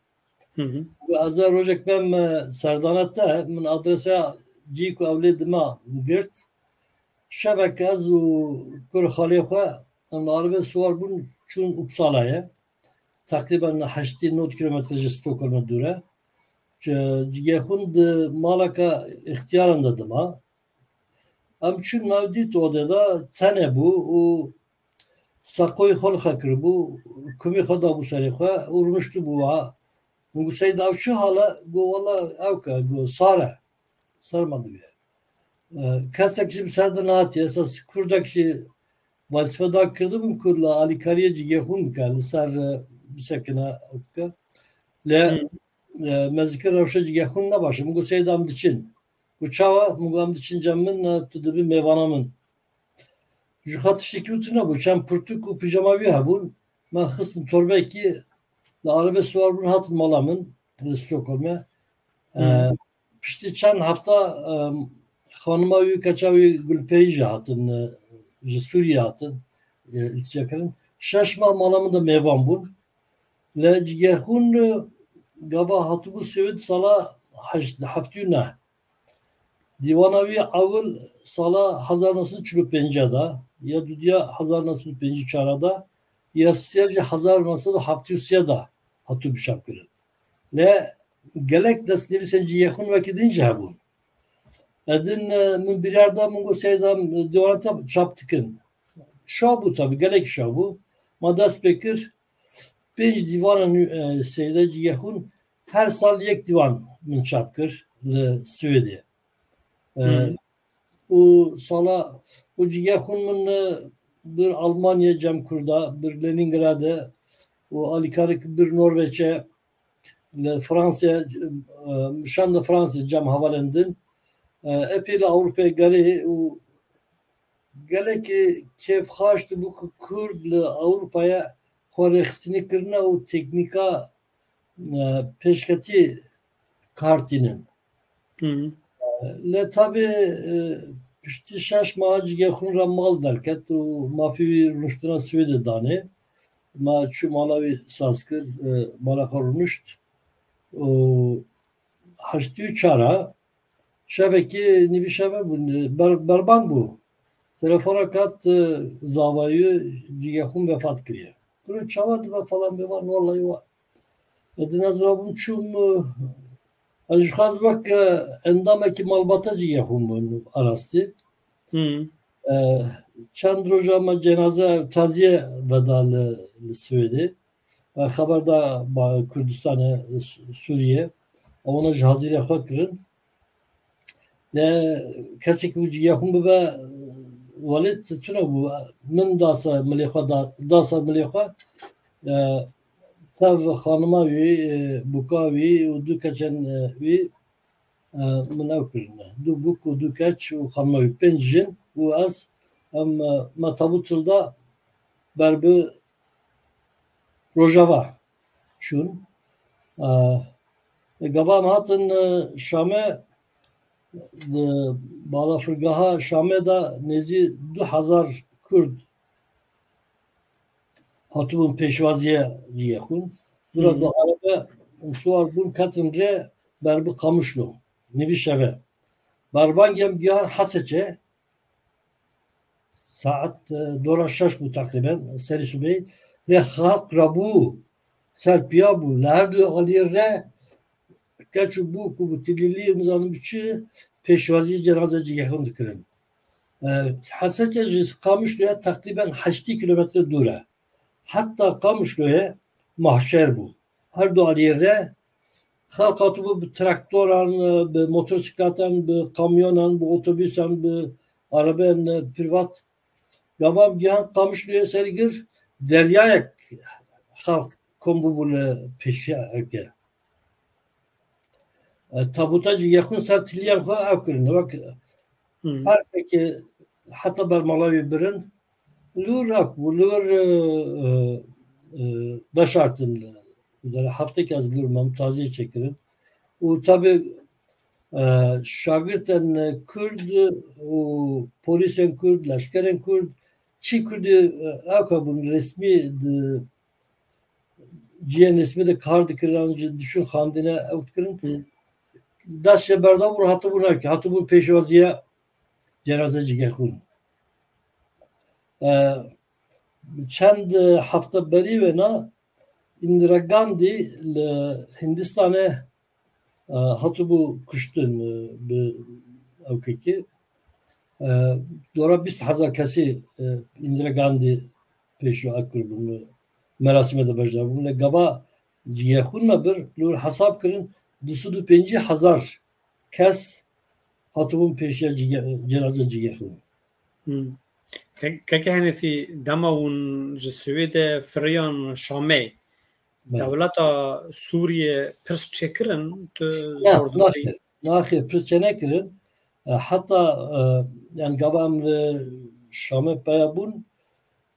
Hı hı. Got, ez ê rojek bêm, e, serdana te, min adresa cî ku ew lê dima girt. Şevek ez û kur xalê xwe, em li arabê siwar bûn, çûn Uppsala'yê. Teqrîben heştê nod kilometre ji Stockholm'e dûr e. Ci-, Cigerxwîn di maleke ixtiyaran de dima. Em çûn, me dît odê de tenê bû û seqoyê xwe li xwe kiribû, kumê xwe dabû serê xwe û rûniştibû wiha. Min got, Seyda, ev çi hal e? Got, wela ew ke, got, sar e. Serma digire. E, kesek jî bi ser de nehatiye. Esas kurdek jî wezîfe da kirdibûn ku li alîkariyê Cigerxwîn bike, li ser, e, bisekine, ew bike. Lê, Hı. e, me zikir rewşa Cigerxwîn ne baş e. Min got, Seyda, em diçin. Got, çawa? Min got, em diçin cem min, e, tu dibî mêvana min. Ji xwe tiştekî wî tune bû. Çend pirtûk û pîjama wî hebûn. Me xistin torbekî, li arabê siwar bûn, hatin mala min li Stockholm'e. E, Hmm. piştî çend hefta, e, xanima wî, keça wî Gulpeyî jî hatin, e, ji Sûriyê hatin, e, îltîca kirin. Şeş mah mala min de mêvan bûn. Li Cigerxwîn, e, gava hatibû Swêd sala heşt-, heftî û neh. Dîwana wî ewil sala hezar neh sed û çil û pênc de, ya dudiya hezar neh sed û pêncî û çar de, ya sêya jî hezar neh sed û heftê û sê de hatibû çapkirin. Lê gelek destnivîsên Cigerxwîn wekî din jî hebûn. Edin, e, min biryar da, min got, Seyda, em dîwana te çap dikin. Şa bû tabi, gelek şa bû. Ma dest pê kir, pênc dîvanên, e, Seyda Cigerxwîn, her sal yek dîwan min çap kir li Swêdê. E, Hmm. û sala, û Cigerxwîn min, e, bir Almanya cem Kurda, bir Leningradê, û alîkarek bir Norveçê, li Fransayê, e, şan li Fransayê cem hevalên din, e, epê li Ewropayê gerê û gelekî kêfxweş dibû ku Kurd li Ewropayê xwe rêxistinî kirine û teknîka, e, pêşketî kar tînin. Hı. E, lê tabî, e, piştî şeş mah Cigerxwîn re mal derket û mafê wî rûniştina Swêdê danê. Me çû mala wî saz kir, e, mala xwe rûnişt. Û heştê û çar a, şevekê nîvî şeve bû, ber-, berban bû. Telefonek hat, e, zavayî, Cigerxwîn vefat kiriye. Guro çawa dibe falan bêvan, wallahî wa. Edin ez rabûm çûm, e, ez ji xwe ez wek, e, endamekî malbata Cigerxwîn bûm arastî. Hmm. E, çend roja me cenaze taziye veda li, li Swêdê. E, xeber da ba-, Kurdistanê, Sû-, Sûriye. Ewana ji hazîrê xwe kirin. Lê kesek ku Cigerxwîn bibe, Welêt tune bû. Min dasa milê xwe da, dasa milê xwe, e, tev xanima wî, e, bûka wî û du keçên, e, wî, e, min ew kirine. Du bûk û du keç û xanima wî, pênc jin û ez, em, e, me tabût hilda ber bi Rojava çûn. E, gava em hatin, e, Şamê, di balafirgeha Şamê de nêzî du hezar Kurd hatibûn pêşwaziyê cihê xwe. Dûra Hı. du erebe siwar bûn, ketin rê ber bi Qamişlo. Nîvî şeve. Berbangê em gihan Heseçê. Saet, e, dora şeş bû teqrîben, serî sibê. Lê xelk rabû, ser piya bû. Li her du aliyê re keç û bûk û tilîlî û nizanim çi pêşwazî cenaze cihê xwe dikirin. E, Heseçê ji Qamişloya teqrîben heştê kîlometre dûr e. Heta Qamişloyê mahşer bû. Her du aliyê re xelk hatibû bi traktoran, bi motosikletan, bi kamyonan, bi otobûsan, bi erebeyên privat. Gava em gihan Qamişloyê serî gir, deryayek xelk kom bûbû li pêşiya ewke. E, tabuta cihê xwe ser tiliyên xwe ew kirin. Wek Hı. parkekê heta ber mala wî birin. Li wir rak bû, li wir, e, e, e, veşartin. Dere heftek ez li wir mam, taziyê çêkirin. Û tabi, e, şagirtên Kurd û polîsên Kurd, leşkerên Kurd, çi Kurdî, e, ewka bûn resmî di cihên resmî de kar dikirin, an jî diçûn xandine ew dikirin. Hı. Dest jê berdabûn, hatibûn ewke, hatibûn pêşwaziya cenaze cihê xwe. E, çend hefte berî wêna Indira Gandhi li Hindistanê, e, hatibû kuştin, e, bi ewkekî. E, dora bîst hezar kesî, e, Indira Gandhi pêşiya ew kiribûn, merasîmê de beşdar bûn. Lê gava cihê xwe me bir, li wir hesab kirin, du sed û pêncî hezar kes hatibûn pêşiya cihê, cenaze cihê xwe. Hmm. Ke-, Keke Henefî, dema hûn ji Swêdê firiyan Şamê, Belê. Dewleta Sûriyê pirs çêkirin, tu Ne, zordarî? Naxêr, naxêr, pirs çênekirin. E, heta, e, yani gava em li Şamê peya bûn,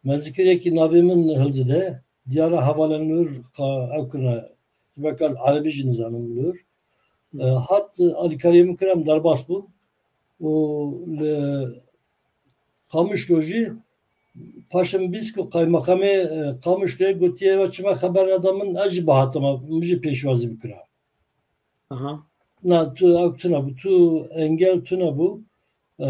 me zikir yekî navê min hildide, diyara hevalên wir ka ew kirine, ji ber ka ez erebî jî nizanim li wir. E, hat, e, alîkariyê min kir, em derbas bûn. Û li Qamişlo jî paşê min bîst ku qaymeqamê, e, Qamişloyê gotiye, "Ew çima xeber neda min, ez jî bihatime, min jî pêşwazî bikira." Aha. Na, tu, ew tune bû, tu engel tune bû. E,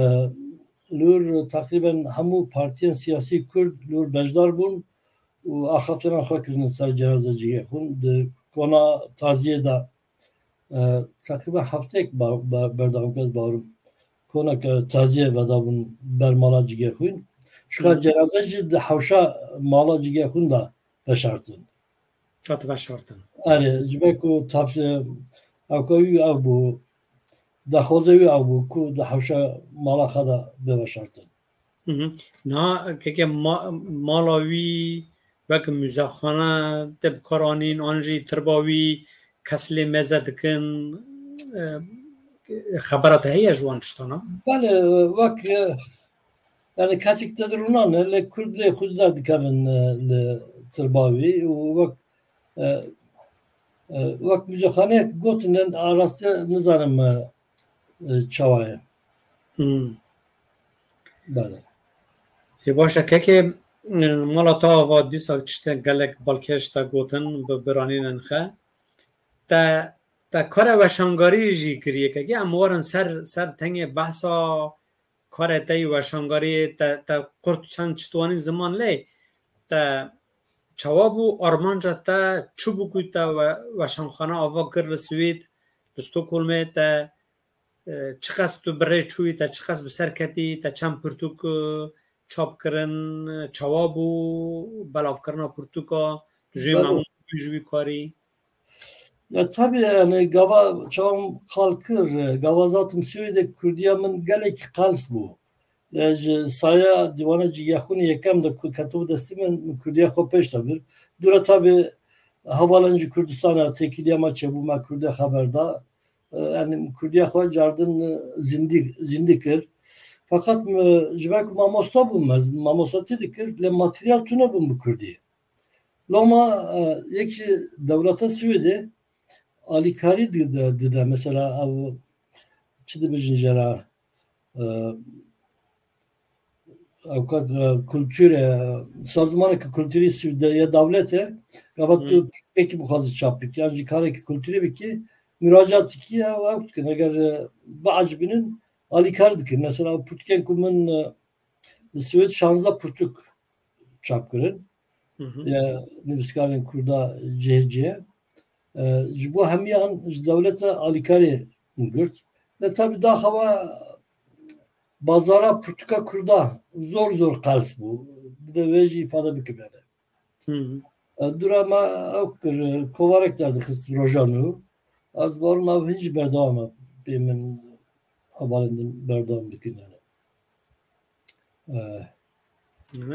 li wir teqrîben hemû partiyên siyasî Kurd li wir beşdar bûn û axaftina xwe kirin ser cenaze cihê xwe. Di kona taziyê de, e, teqrîben hefteyek ba-, ba-, berdewam kir, ez bawerim. Koneke taziyê vedabûn ber mala cihê xwe. Ji xwe Hı. cenaze jî di hewşa mala cihê xwe de veşartin. Hat veşartin. Erê, ji ber ku tavsiye ewka wî ew bû, daxwaze wî ew bû ku di hewşa mala xwe de bê veşartin. Hı hı. Niha keke ma-, mala wî wek muzexane tê bi kar anîn, an jî tirba wî kes lê meze dikin, e, xebera te heye ji wan tiştana? Belê, wek, e, yani kesek te dirûnan e, lê Kurd lê xwe derdikevin, e, li tirba wî û wek, e, e, wek muzexaneyek gotin, araste nizanim, e, e, çawa ye. Hmm. Belê. Ê baş e, kekê, e, mala te ava dîsa tiştên gelek balkêş te gotin, bi biranînên xe. Te, te kare weşangarî jî kiriye, kekê, em warin ser, ser tengê behsa karê te yî weşangariyê, te, te qurt çend çi twanî ziman lê, te çawa bû armanca te, çi bû ku te we-, weşanxane ava kir li Swêd, li Stockholmê, te, e, çiqas tu bi rê çûyî, te çiqas bi ser ketî, te çend pirtûk, e, çap kirin, e, çawa bû belavkirina pirtûka, tu jê Belê. memnûn bûyî ji wî karî? Ya tabii, yani gava çawa min qal kir, gava zaten Swêdê kurdiya min gelekî qels bû. E, ji saya dîwana Cîgehxûnê yekem de ku ketibû destê min, min kurdiya xwe pêş de bir. Dûra tabî hevalên ji Kurdistanê têkiliya me çêbû, me kurdiya xeber da. E, yanî min kurdiya xwe cardin, e, zindî, zindî kir. Feqet min, ji ber ku mamosta bûm, ez mamostetî dikir, lê materyal tune bûm bi kurdî. Loma, e, yek ji dewleta Swêdê alîkarî dide, dide. Mesela ew çi dibêjin jê re, e, ew ka, e, kulturê, sazmaneke kulturî Swêdê ya dewletê, gava tu Hı. piştgekî bixwazî çap bikî, yan jî karekî kulturî bikî, muracat dikî, ew, ew dikin. Eger, e, biecibînin, alîkarî dikin. Mesela pirtûkên ku min, e, li Swêd şanzdeh pirtûk çap kirin. Hı hı. Ya nivîskarên kurda cihê cihê. E, ji bo hemiyan ji dewlete alîkarî girt. Lê tabî daxewa bazara pirtûka kurda zor zor qels bû. Divê wê jî îfade bikim yani. Hı hı. E, dûra me ew kir, kovarek derdixist rojan û ez barim ev hin jî berdewam e, pê min hevalên din berdewam dikin yani. E,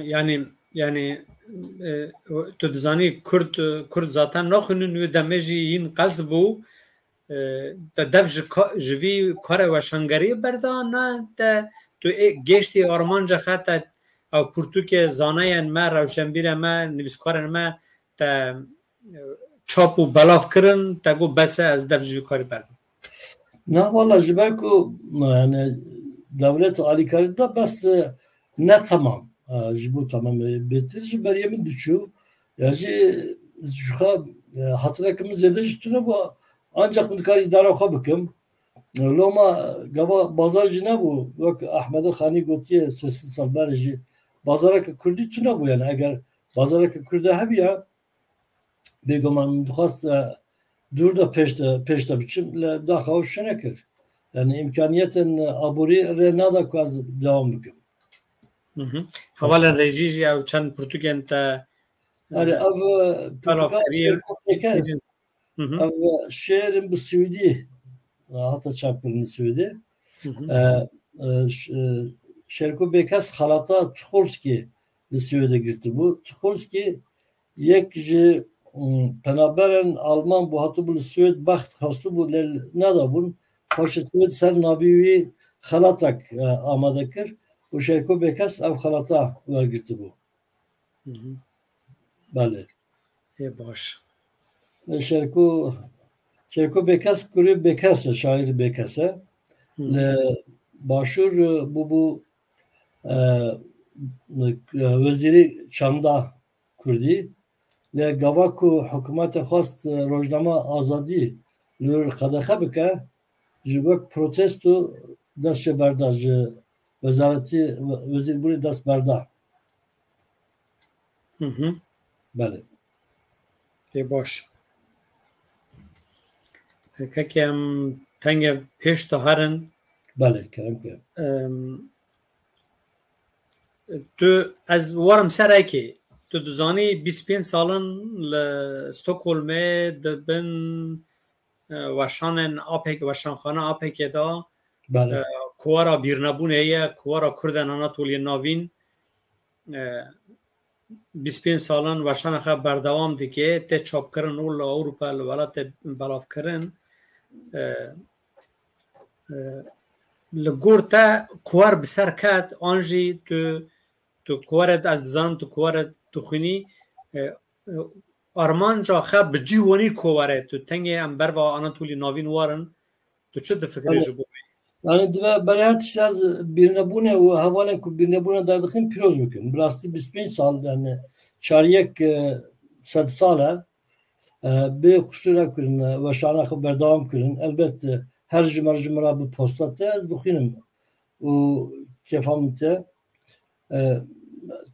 Yani, yani, e, tu dizanî Kurd, Kurd zaten naxwînin, wê demê jî hîn qels bû. E, te dev ji ka-, ji vî karê weşangeriyê berda, ne te tu ê, gêştî armanca xwe te ew pirtûkê zaneyên me, rewşenbîrê me, nivîskarên me te, e, çap û belav kirin, te got, "Bes e, ez dev ji vî karî berdim." Na, wala ji ber ku, yani, dewlet alîkarî da, bes, e, ne temam. E, ji bo temamê bêtir ji beriyê min diçû. Ya jî ji xwe, e, hatireke min zêde jî tune bû, ancak min dikar îdara xwe bikim. E, loma gava bazar jî nebû. Wek Ahmedê Xanî gotiye, sê sed sal berê jî bazareke kurdî tune bû. Yani eger bazareke kurde hebiya, bêguman min dixwest, e, dûr de pêş de, pêş de biçim, lê daxa ew şine kir. Yani îmkaniyetên aborî rê nada ku ez dewam bikim. Hı hı. Hevalên rejî jî ew çend pirtûkên te, Erê, ev, e, belav pirtûka kiriye. Şêrko Pêkes, Hı hı. ev, e, şêr in bi swêdî, e, hate çapkirin li Swêdê. Hı hı. E, e, ş-, e, Şêrko Pêkes xelata Tucholsky li Swêdê girtibû. Tucholsky yek ji, mm, penaberên Alman bû, hatibû li Swêd bext xwestibû, lê nedabûn. Paşê Swêd ser navî wî xelatek, e, amade kir û Şêrko Pêkes ev xelata wergirtibû. Hı hı. Belê. Ê baş. Şêrko, Şêrko Pêkes kurê Pêkes e, şaîr Pêkes e. Hı. Li Başûr, e, bûbû, e, e, wezîrê çanda kurdî. Lê gava ku hikûmetê xwest, e, rojnama Azadî li wir qedexe bike, ji wek protesto dest jê berda, ji wezaretî, we-, wezîrbûnê dest berda. Hı hı. Belê. Ê baş. Kekê em tenge pêş de herin. Belê, kerem ke. Em, tu, ez warim ser ekê. Tu dizanî bîst pênc sal in li Stockholmê di bin, e, weşanên APK, weşanxane APKê de, Belê. e, kuwara bîrnebûnê heye, kuwara Kurdên Anatoliyê Navîn, e, bîst pênc sal in weşana xwe berdewam dike, tê çapkirin û li Ewropa, li welatê belavkirin. E, e, li gor te kuwar bi ser ket, an jî tu, tu kuwarê, ez dizanim tu kuwarê dixwînî, e, e, armanca xwe bi cî wanî kuwarê, tu tengê em berva Anatolî Navîn warin, tu çi difikirî Belê. ji bo wê? Yani dibe berê her tişt ez bîrnebûne û hevalên ku bîrnebûne derdixin pîroz bikim. Bi rastî bîst pênc sal, yani çar yek, e, sed sal e, e, bê qusûr ev kirin, e, weşana xwe berdewam kirin. Elbet, e, her ji me ji min re bi posta te ez dixwînim û kêfa min te. E,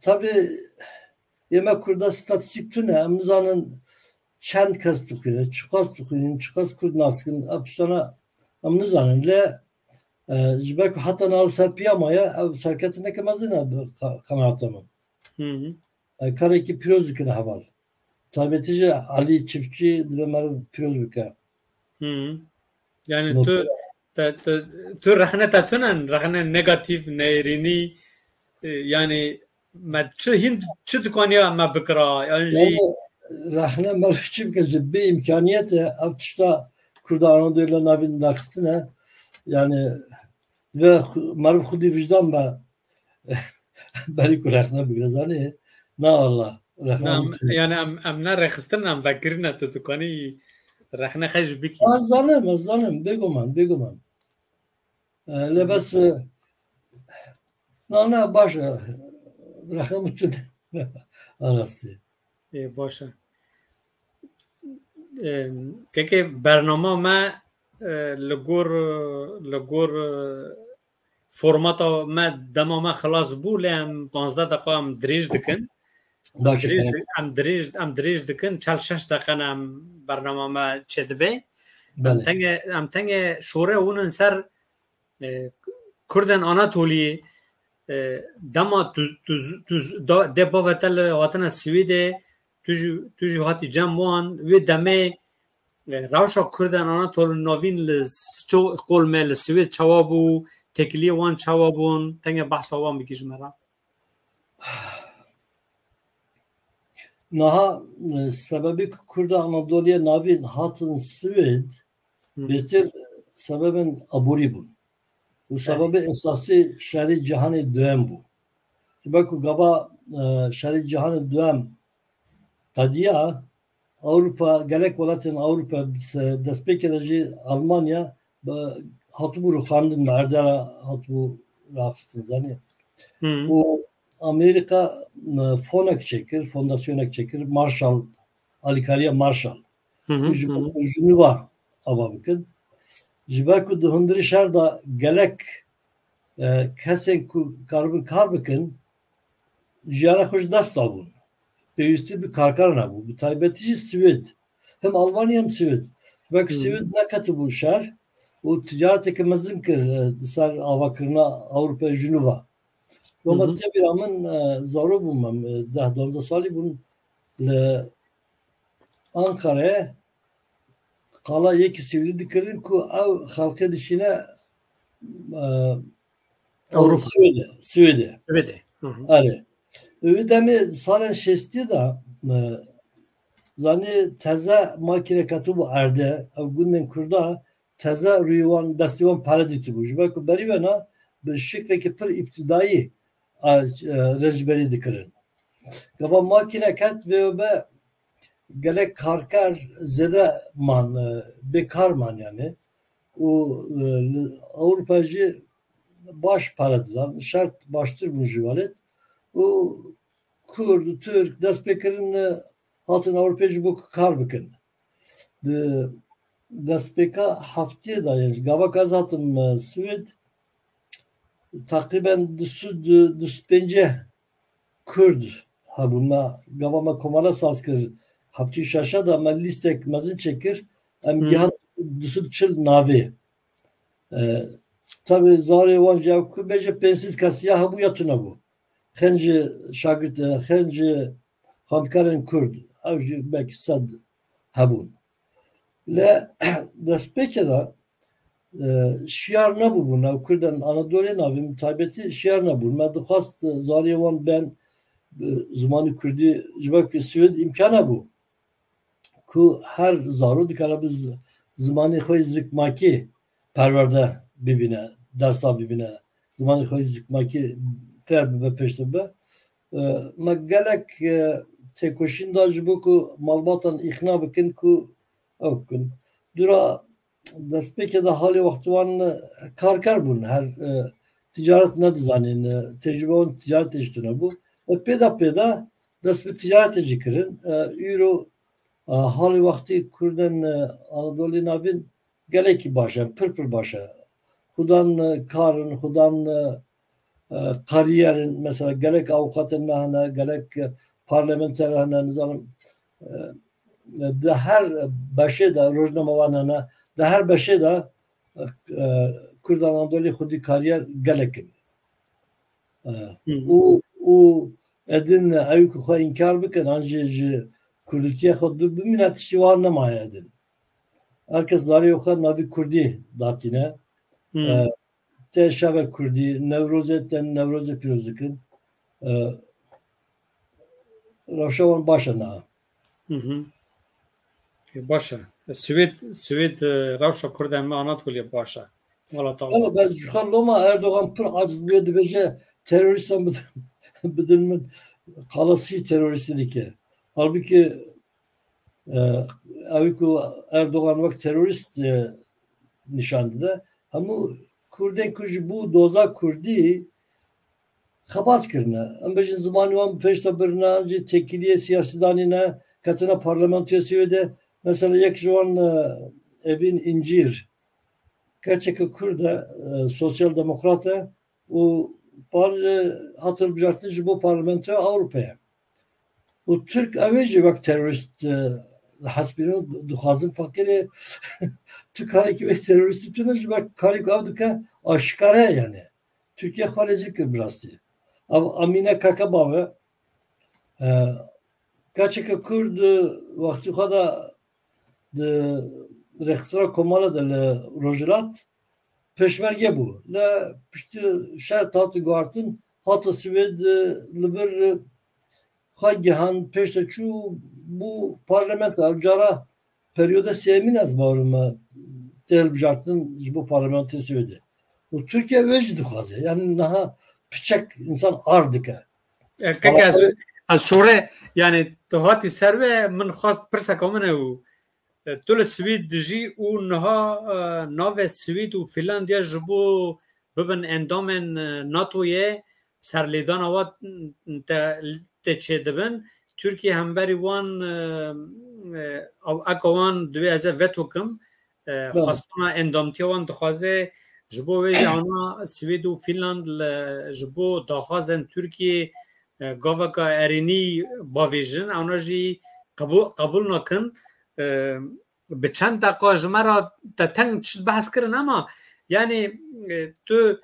tabî yê me Kurda statîstîk tune, em nizanin çend kes dixwîne, çiqas dixwînin, çiqas Kurd nas dikin, ev tiştana em nizanin. Lê, e, ji ber ku heta niha li ser piya maye, ev serketineke mezin e bi qa-, qenaeta min. Hı hı. E, karekî pîroz dikine heval. Taybetî jî Elî Çiftçî divê meriv pîroz bike. Hı hı. Yani tu Motor. Te, te, tu rexne te tunen, rexne negatif, neyirînî, e, yani me çi hîn, çi dikaniya me bikira, yan jî Yani rexne meriv çi bike ji bi îmkaniyete ev tişta Kurda Anadoluyê navîn nexistine. Yani ve xu-, meriv xwedî vicdan be berî ku rexne bigire zanî. Na Allah. Rexne Na, em, yani em, em ne rexistin, em vekirine tu dikanî rexne xej bikî. Ez zanim, ez zanim. Bêguman, bêguman. E, lê bes, e, na, na, baş e. Rexne min tune. Arastî. Ê, baş e. Ê, kekê bernama me, e, li gor, li gor, e, formata me dema me xilas bû, lê em panzdeh deqa em dirêj dikin. Baş e, Dirêj tamam. di-, em dirêj, em dirêj dikin, çel şeş deqe ne em bernama me çêdibe. Em Belê. tenge, em tenge şore hûnin ser, e, Kurdên Anatoliyê, e, dema tu, tu, tu, da, dê bavete li hatine Swêdê, tu jî, tu jî hatî cem wan, wê demê, e, rewşa Kurdên Anatolî navîn li Stockholmê, li Swêd çawa bû, têkiliyê wan çawa bûn, tenge behsa wan bikî ji me re. Niha, e, sebebê ku Kurda Anadoliyê navîn hatin Swêd, Hı. bêtir sebebên aborî bûn. Û Evet. sebebê esasî şerê cîhanê duyem bû. Ji ber ku gava, e, şerê cîhanê duyem qediya, Ewropa, gelek welatên Ewropa, se-, destpêkê de jî Almanya, be, hatibû rûxandin, bi erdê re hatibû raxistin, zanî. Hı. Û Amerîka, e, fonek çêkir, fondasyonek çêkir, Marshall, alîkariya Marshall. Hı hı, Û ji hı hı. bo Jinûva ava bikin. Ji ber ku di hundirî şer de gelek, e, kesên ku karibin kar bikin, jiyana xwe ji dest dabûn. Pêwîstî bi karkeran hebû. Bi taybetî jî Swêd. Hem Almanya hem Swêd. Ji ber ku Hı. Swêd neketibû şer û ticareteke mezin kir, e, di ser avakirina Ewropayê Jinûva. Hı Wema hı. tê bîra min, e, zarok bûm em, e, deh duwazdeh salî bûn li Ankarayê qala yekî Swêdî dikirin ku ew xelkê dişîne, e, Ewropa. Swêdê, Swêdê. Swêdê. Hı hı. Erê. Wî demê salên şêstî de, e, zanî teze makîne ketibû erdê, ew gundên Kurda teze rûyê wan, destê wan pere dîtibû. Ji ber ku berî wena bi şiklekî pir îbtidayî, a, e, rencberî dikirin. Gava makîne ket vê be gelek karker zêde man, e, bêkar man yani. Û, e, li Ewropa jî baş pere didan, şert baştir bûn ji welêt. Û Kurd û Tirk dest pê kirin, e, hatin Ewropê ji bo ku kar bikin. Di destpêka heftê de, yani gava ku ez hatim, e, Swêd, teqrîben du sed, du sed pêncî Kurd hebûn. Me, gava me komele saz kir, heftê û şeş de me lîstek mezin çêkir, em Hı. gihan du sed çil navê. E, tabi zarê wan jî ew ku bêje pênc sed kes ya hebû ya tune bû. Xên ji şagirt, xên ji xwendkarên Kurd, ew jî belkî sed hebûn. Lê destpêkê de, e, şiyar nebûbûn, ew Kurdên Anadolê navîn bi taybetî şiyar nebûn. Me dixwest, e, zariyê wan bên, e, zimanê Kurdî, ji ber ku Swêd îmkan hebû ku her zaro dikare bi z-, zimanê xwe yê zikmakî perwerde bibîne, dersa bibîne, zimanê xwe yê zikmakî fêr bibe, pêştir bibe. E, me gelek, e, têkoşîn da ji bo ku malbatan îqna bikin ku ew bikin. Dûra destpêkê de halê wextî wan, e, karker bûn, her, e, ticaret nedizanîn, e, tecrûbe wan ticaretê jî tune bû. E, pê de pê de dest bi ticaretê jî kirin. E, îro, e, halê wextî Kurdên, e, Anadolê Navîn gelekî baş e, pir pir baş e. Xudan, e, kar in, xudan, e, e, kariyerên, mesela gelek avukatên me hene, gelek, e, parlamenter hene, nizanim, e, di her beşê de rojnamevan hene, di her beşê de, e, Kurda Anadolî xwedî kariyer gelek in. E, Hı. û, û edin ew ku xwe înkar bikin, an jî ji kurdîtiya xwe dûr bimîne, tiştî wan nemaye edin. Her kes zarê xwe navî kurdî datîne. Hmm. E, te şeve Kurdî, Newrozê te Newrozê pîroz dikin. E, rewşa wan baş e niha. Hı hı. E, baş e. Swêd, Swêd, e, rewşa Kurd em Anatoliye baş e. Wala tamam. Wala ben ji xwe loma Erdogan pir aciz bûye, dibêje terorîstan bidin, bidin min, xalasî terorîstî dike. Halbuki, e, ew ku Erdogan wek terorîst, e, nîşan dide, hemû Kurdên ku ji bo doza Kurdî xebat kirine. Em bêjin zimanê wan bi pêş de birine, an jî têkiliyê siyasî danîne, ketine parlamentoya Swêdê. Mesela yek ji wan, e, Evîn Încîr, keçeke Kurd e, e, sosyal demokrat e û par, e, hat hilbijartin ji bo parlamentoya Ewropayê. Û Tirk ew ê jî wek terorîst, e, hesbînin, dixwazin feqîrê tu karekî wê terorîstî tune ji ber karê ku ew dike aşikare ye yani. Tirkiye xwe rezîl kir bi rastî. Ev Amîne Kaka Bave, e, keçeke Kurd, e, wextî xwe de di rêxistina Komala de li Rojhilat pêşmerge bû. Li piştî şer hate guhartin, hate Swêd, e, li vir, e, xwe gihand, pêş de çû bû parlamento. Ev cara periyode sêyemîn ez bawerim me tê hilbijartin ji bo parlamentoyê Swêdê. Û Tirkiye wê jî dixwaze. Yani niha piçek insan ar dike. E, kek ez, ez şore, yani tu hatî ser ve min xwest pirseka min e û, e, tu li Swêd dijî û niha, e, navê Swêd û Finlandiya ji bo bibin endamên, e, NATOyê serlêdana wa te, te çêdibin. Tirkiye hemberî wan, e, e, ew eka wan divê ez ê veto kim. E, Belê. Xwestana endamtiya wan dixwaze. Ji bo wê jî ana Swêd û Finland li, ji bo daxwazên Tirkiyê, e, gaveka erênî bavêjin, ana jî qebû-, qebûl nakin. E, bi çend deqa ji me re te teng tişt behs kirin, ema yani, e, tu,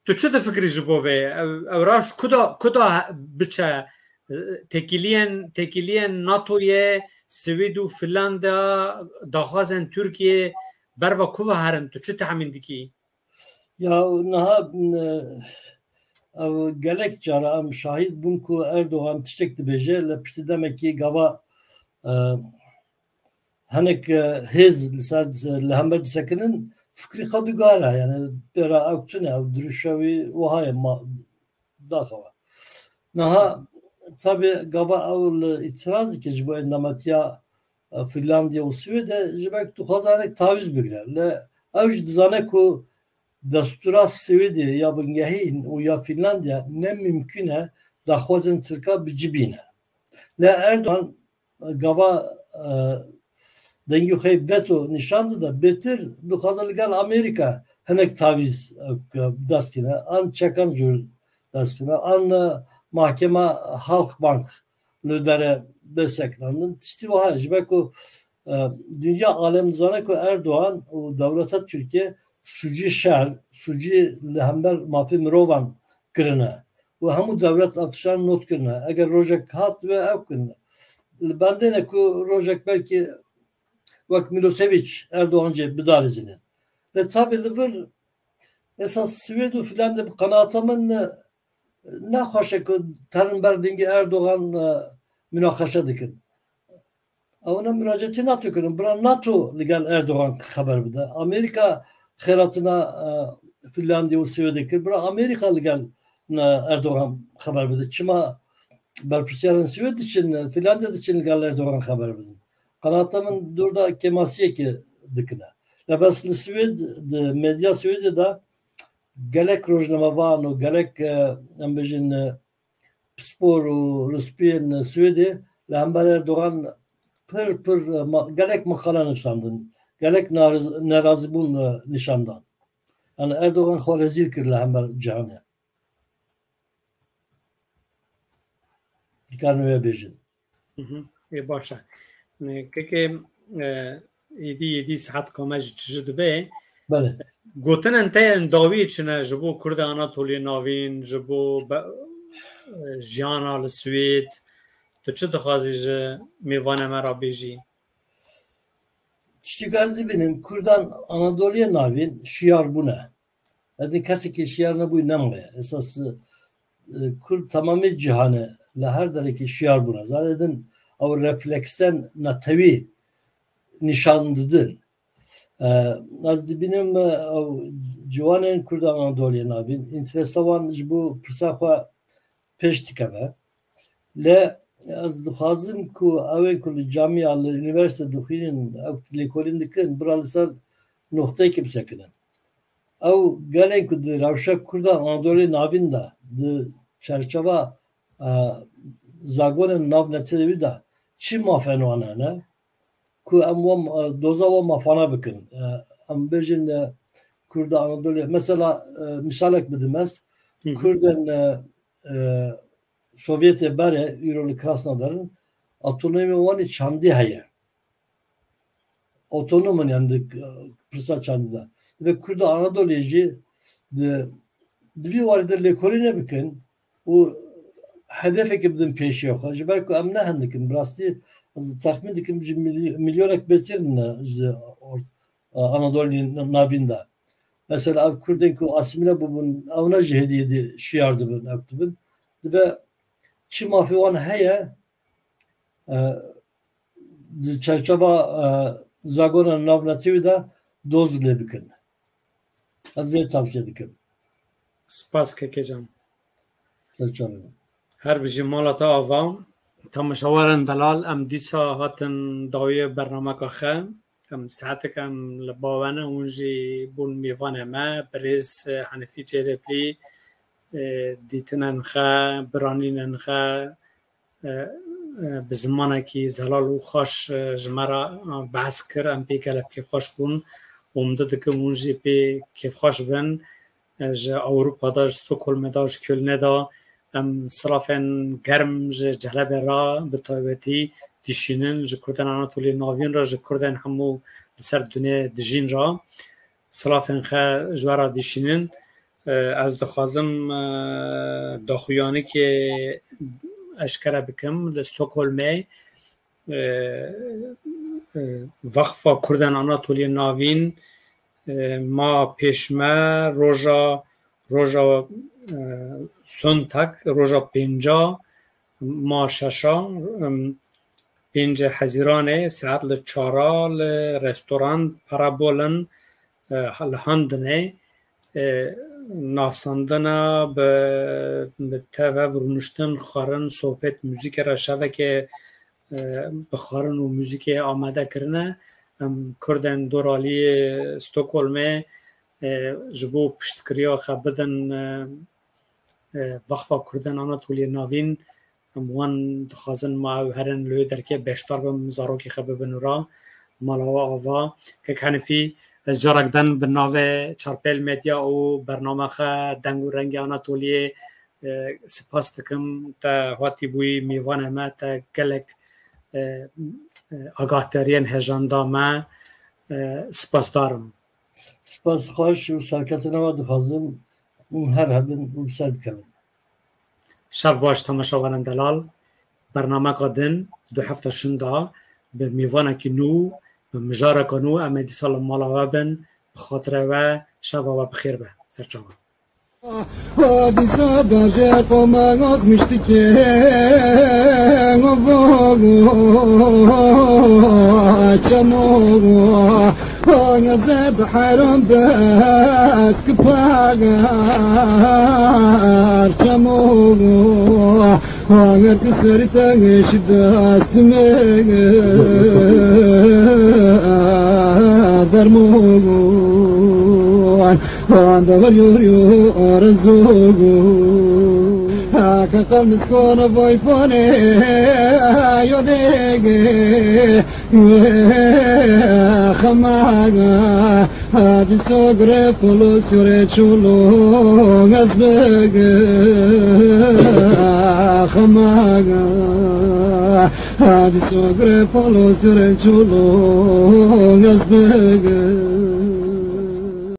tu çi difikirî ji bo vê? Ew, ew rewş kuda, kuda biçe? E, têkiliyên, têkiliyên NATOyê, Swêd û Finlanda, daxwazên Tirkiyê berva ku ve herin, tu çi tehmîn dikî? Ya niha, e, ev gelek cara em şahîd bûn ku Erdogan tiştek dibêje, li piştî demekî gava, e, hinek, e, hêz li ser, li hember disekinin, fikrî xwe digare, yani pêra ew tune, ew dirûşa wî wiha ye, ma-, daxewa. Niha, tabi, gava ew li îtiraz dike ji bo endametiya, e, Finlandiya û Swêdê, ji ber ku dixwaze hinek tawîz bigire. Lê ew jî dizane ku destûra Swêdê ya bingehîn û ya Finlandiya ne mimkun e daxwazên Tirka bi cî bîne. Lê Erdogan gava, e, dengê xwe veto nîşan dide, bêtir dixwaze li gel Amerîka hinek tavîz, e, bi dest kine, an çekan jûr dest kine, an, e, mahkema Halkbank li dere bê sekinandin. Tiştî wiha ji ber ku, e, dinya alem dizane ku Erdogan û dewleta Tirkiye sûcî şer, sûcî li hember mafê mirovan kirine. Û hemû dewlet ev tiştan not kirine. Eger rojek hat ve ew kirine. Li bendê ne ku rojek belkî wek Milosevic Erdogan jê bidarizînin. Lê tabî li vir esas Swêd û Finlandya bi qenaata min ne, ne xweş e ku terin ber dengê Erdogan, e, münaqeşe dikin. Ew ne muracetê NATO kirin. Bira NATO li gel Erdogan xeber bide. Amerîka xêratina, e, Finlandya û Swêdê kir. Bira Amerîka li gel, e, Erdogan xeber bide. Çima berpirsiyarên Swêd diçin, Finlandya diçin li gel Erdogan xeber bidin? Qenata min dûr de kêmasiyekê dikine. Lê bes li Swêd, di medya Swêdê de gelek rojnamevan û gelek, e, em bêjin, e, pispor û rispiyên Swêdê li hember Erdogan pir, pir, e, ma-, gelek meqale nivîsandin, gelek nariz-, nerazîbûn, e, nîşan dan. Yani Erdogan xwe rezîl kir li hember cîhanê. Dikarin wê bêjin. Hı hı. Ê, baş e. Ne, kekê, e, êdî, êdî saet kame ji çi ji dibe? Belê. Gotinên te yên dawî çi ne ji bo Kurda Anatoliyê Navîn, ji bo be-, e, jiyana li Swêd? Tu çi dixwazî ji mêvanê me re bêjî? Tiştî ku ez dibînim, Kurdan Anadoliyê Navîn şiyar bûne. Edin kesekî şiyar nebûyî nemaye. Esas, e, Kurd temamê cîhanê li her derekê şiyar bûne. Zanê din ew refleksen netewî nîşan didin. E, ez dibînim, e, ew ciwanên Kurda Anadoliyê navîn, înteresa wan ji bo pirsa xwe pêş dikeve. Lê ez dixwazim ku ewên ku li camiya, li unîversîte dixwînin, ew lêkolîn dikin, bira li ser noqteyekê bisekinin. Ew gelên ku di rewşa Kurda Anadolê navîn de, di çerçeva, e, zagonên navnetewî de çi mafên wan hene? Ku em wan, e, doza wan mafana bikin. E, em bêjin, e, Kurda Anadolê, mesela, e, misalek bidim ez, Hı hı. Kurdên, e, e, Sovyetê berê, îro li Krasnodar in, otonomî wan ê çandî heye. Otonom in, yani di, e, pirsa çandî de. Ve Kurda Anadolê jî di, di vî warî de lêkolîne bikin û hedefekê bidin pêşiya xwe. Ji ber ku em ne hin dikin, bi rastî ez texmîn dikim ji milî-, milyonek bêtir ne ji or-, Anadolî navîn de. Mesela ev Kurdên ku asîmîle bûbûn, ew ne ji hêdî hêdî şiyar dibin, ev dibin. Dibe çi mafê wan heye, e, di çerçeva, e, zagona navnetewî de doz lê bikin. Ez vê tavsiye dikim. Spas keke can. Ser çavê min. Her bijî mala te ava. Temaşewarên delal, em dîsa hatin dawiyê bernameka xe. Em saetek em li ba we ne, hûn jî bûn mêvanê me. Birêz, e, Henefî Cêleplî, e, dîtinên xe, biranînên xe, e, e, bi zimanekî zelal û xweş, e, ji me re, e, behs kir. Em pê gelek kêfxweş bûn. Û min dikim hûn jî pê kêfxweş bin. E, ji Ewropa de, ji Stockholmê de, ji Kölnê de em silafên germ ji Celebê re bi taybetî dişînin. Ji Kurdên Anatoliyê Navîn re, ji Kurdên hemû li ser dinyê dijîn re silafên xe ji we re dişînin. E, ez dixwazim, e, daxuyanîkê eşkere bikim. Li Stockholmê, e, e, Veqfa Kurdên Anatoliyê Navîn, e, ma pêşme roja, roja, e, Sontak, roja pênca, ma şeşa, em, pêncê Hezîranê saet li çara li restoran Parabolin, e, li Handinê, e, nasandina bi, bi tev rûniştin, xwarin, sohbet, muzîkê re şevekê, e, bi xwarin û muzîkê amade kirine. Em Kurdên doraliyê Stockholmê, e, ji bo piştgiriya xwe bidin, e, e, Veqfa Kurdên Anatoliyê Navîn, em wan dixwazin ma ew herin li wê derkê beşdar bin, zarokê xwe bibin û ra mala we ava. Kek Henifî, ez carek din bi navê Çarpêl Medya û bername xwe Deng û Rengê Anatoliyê, e, spas dikim. Te hatî bûyî mêvanê me, te gelek, e, e, agahdariyên hêjan da me. E, spasdar im. Spas xweş û serketina we dixwazim û her hebin û bi ser bikevin. Şev baş temaşevanên delal. Bernameka din du hefta şinda bi mêvanekî nû, bi mijareka nû em ê dîsa li mala we bin. Bi xatirê we şeva we bi xêr be. Serçavan. Hadîsa berjê qomangok miştikê çemo. Angeze bi heron bes kipagar çemo. Anger ki serî tengê şi dest me dermon. Anda var yor yor arezo. Haka kalmis kona vay fane yo dege. Xamaga. Hadi sogre polo sure çolo gazbege. Xamaga. Hadi sogre polo sure çolo gazbege.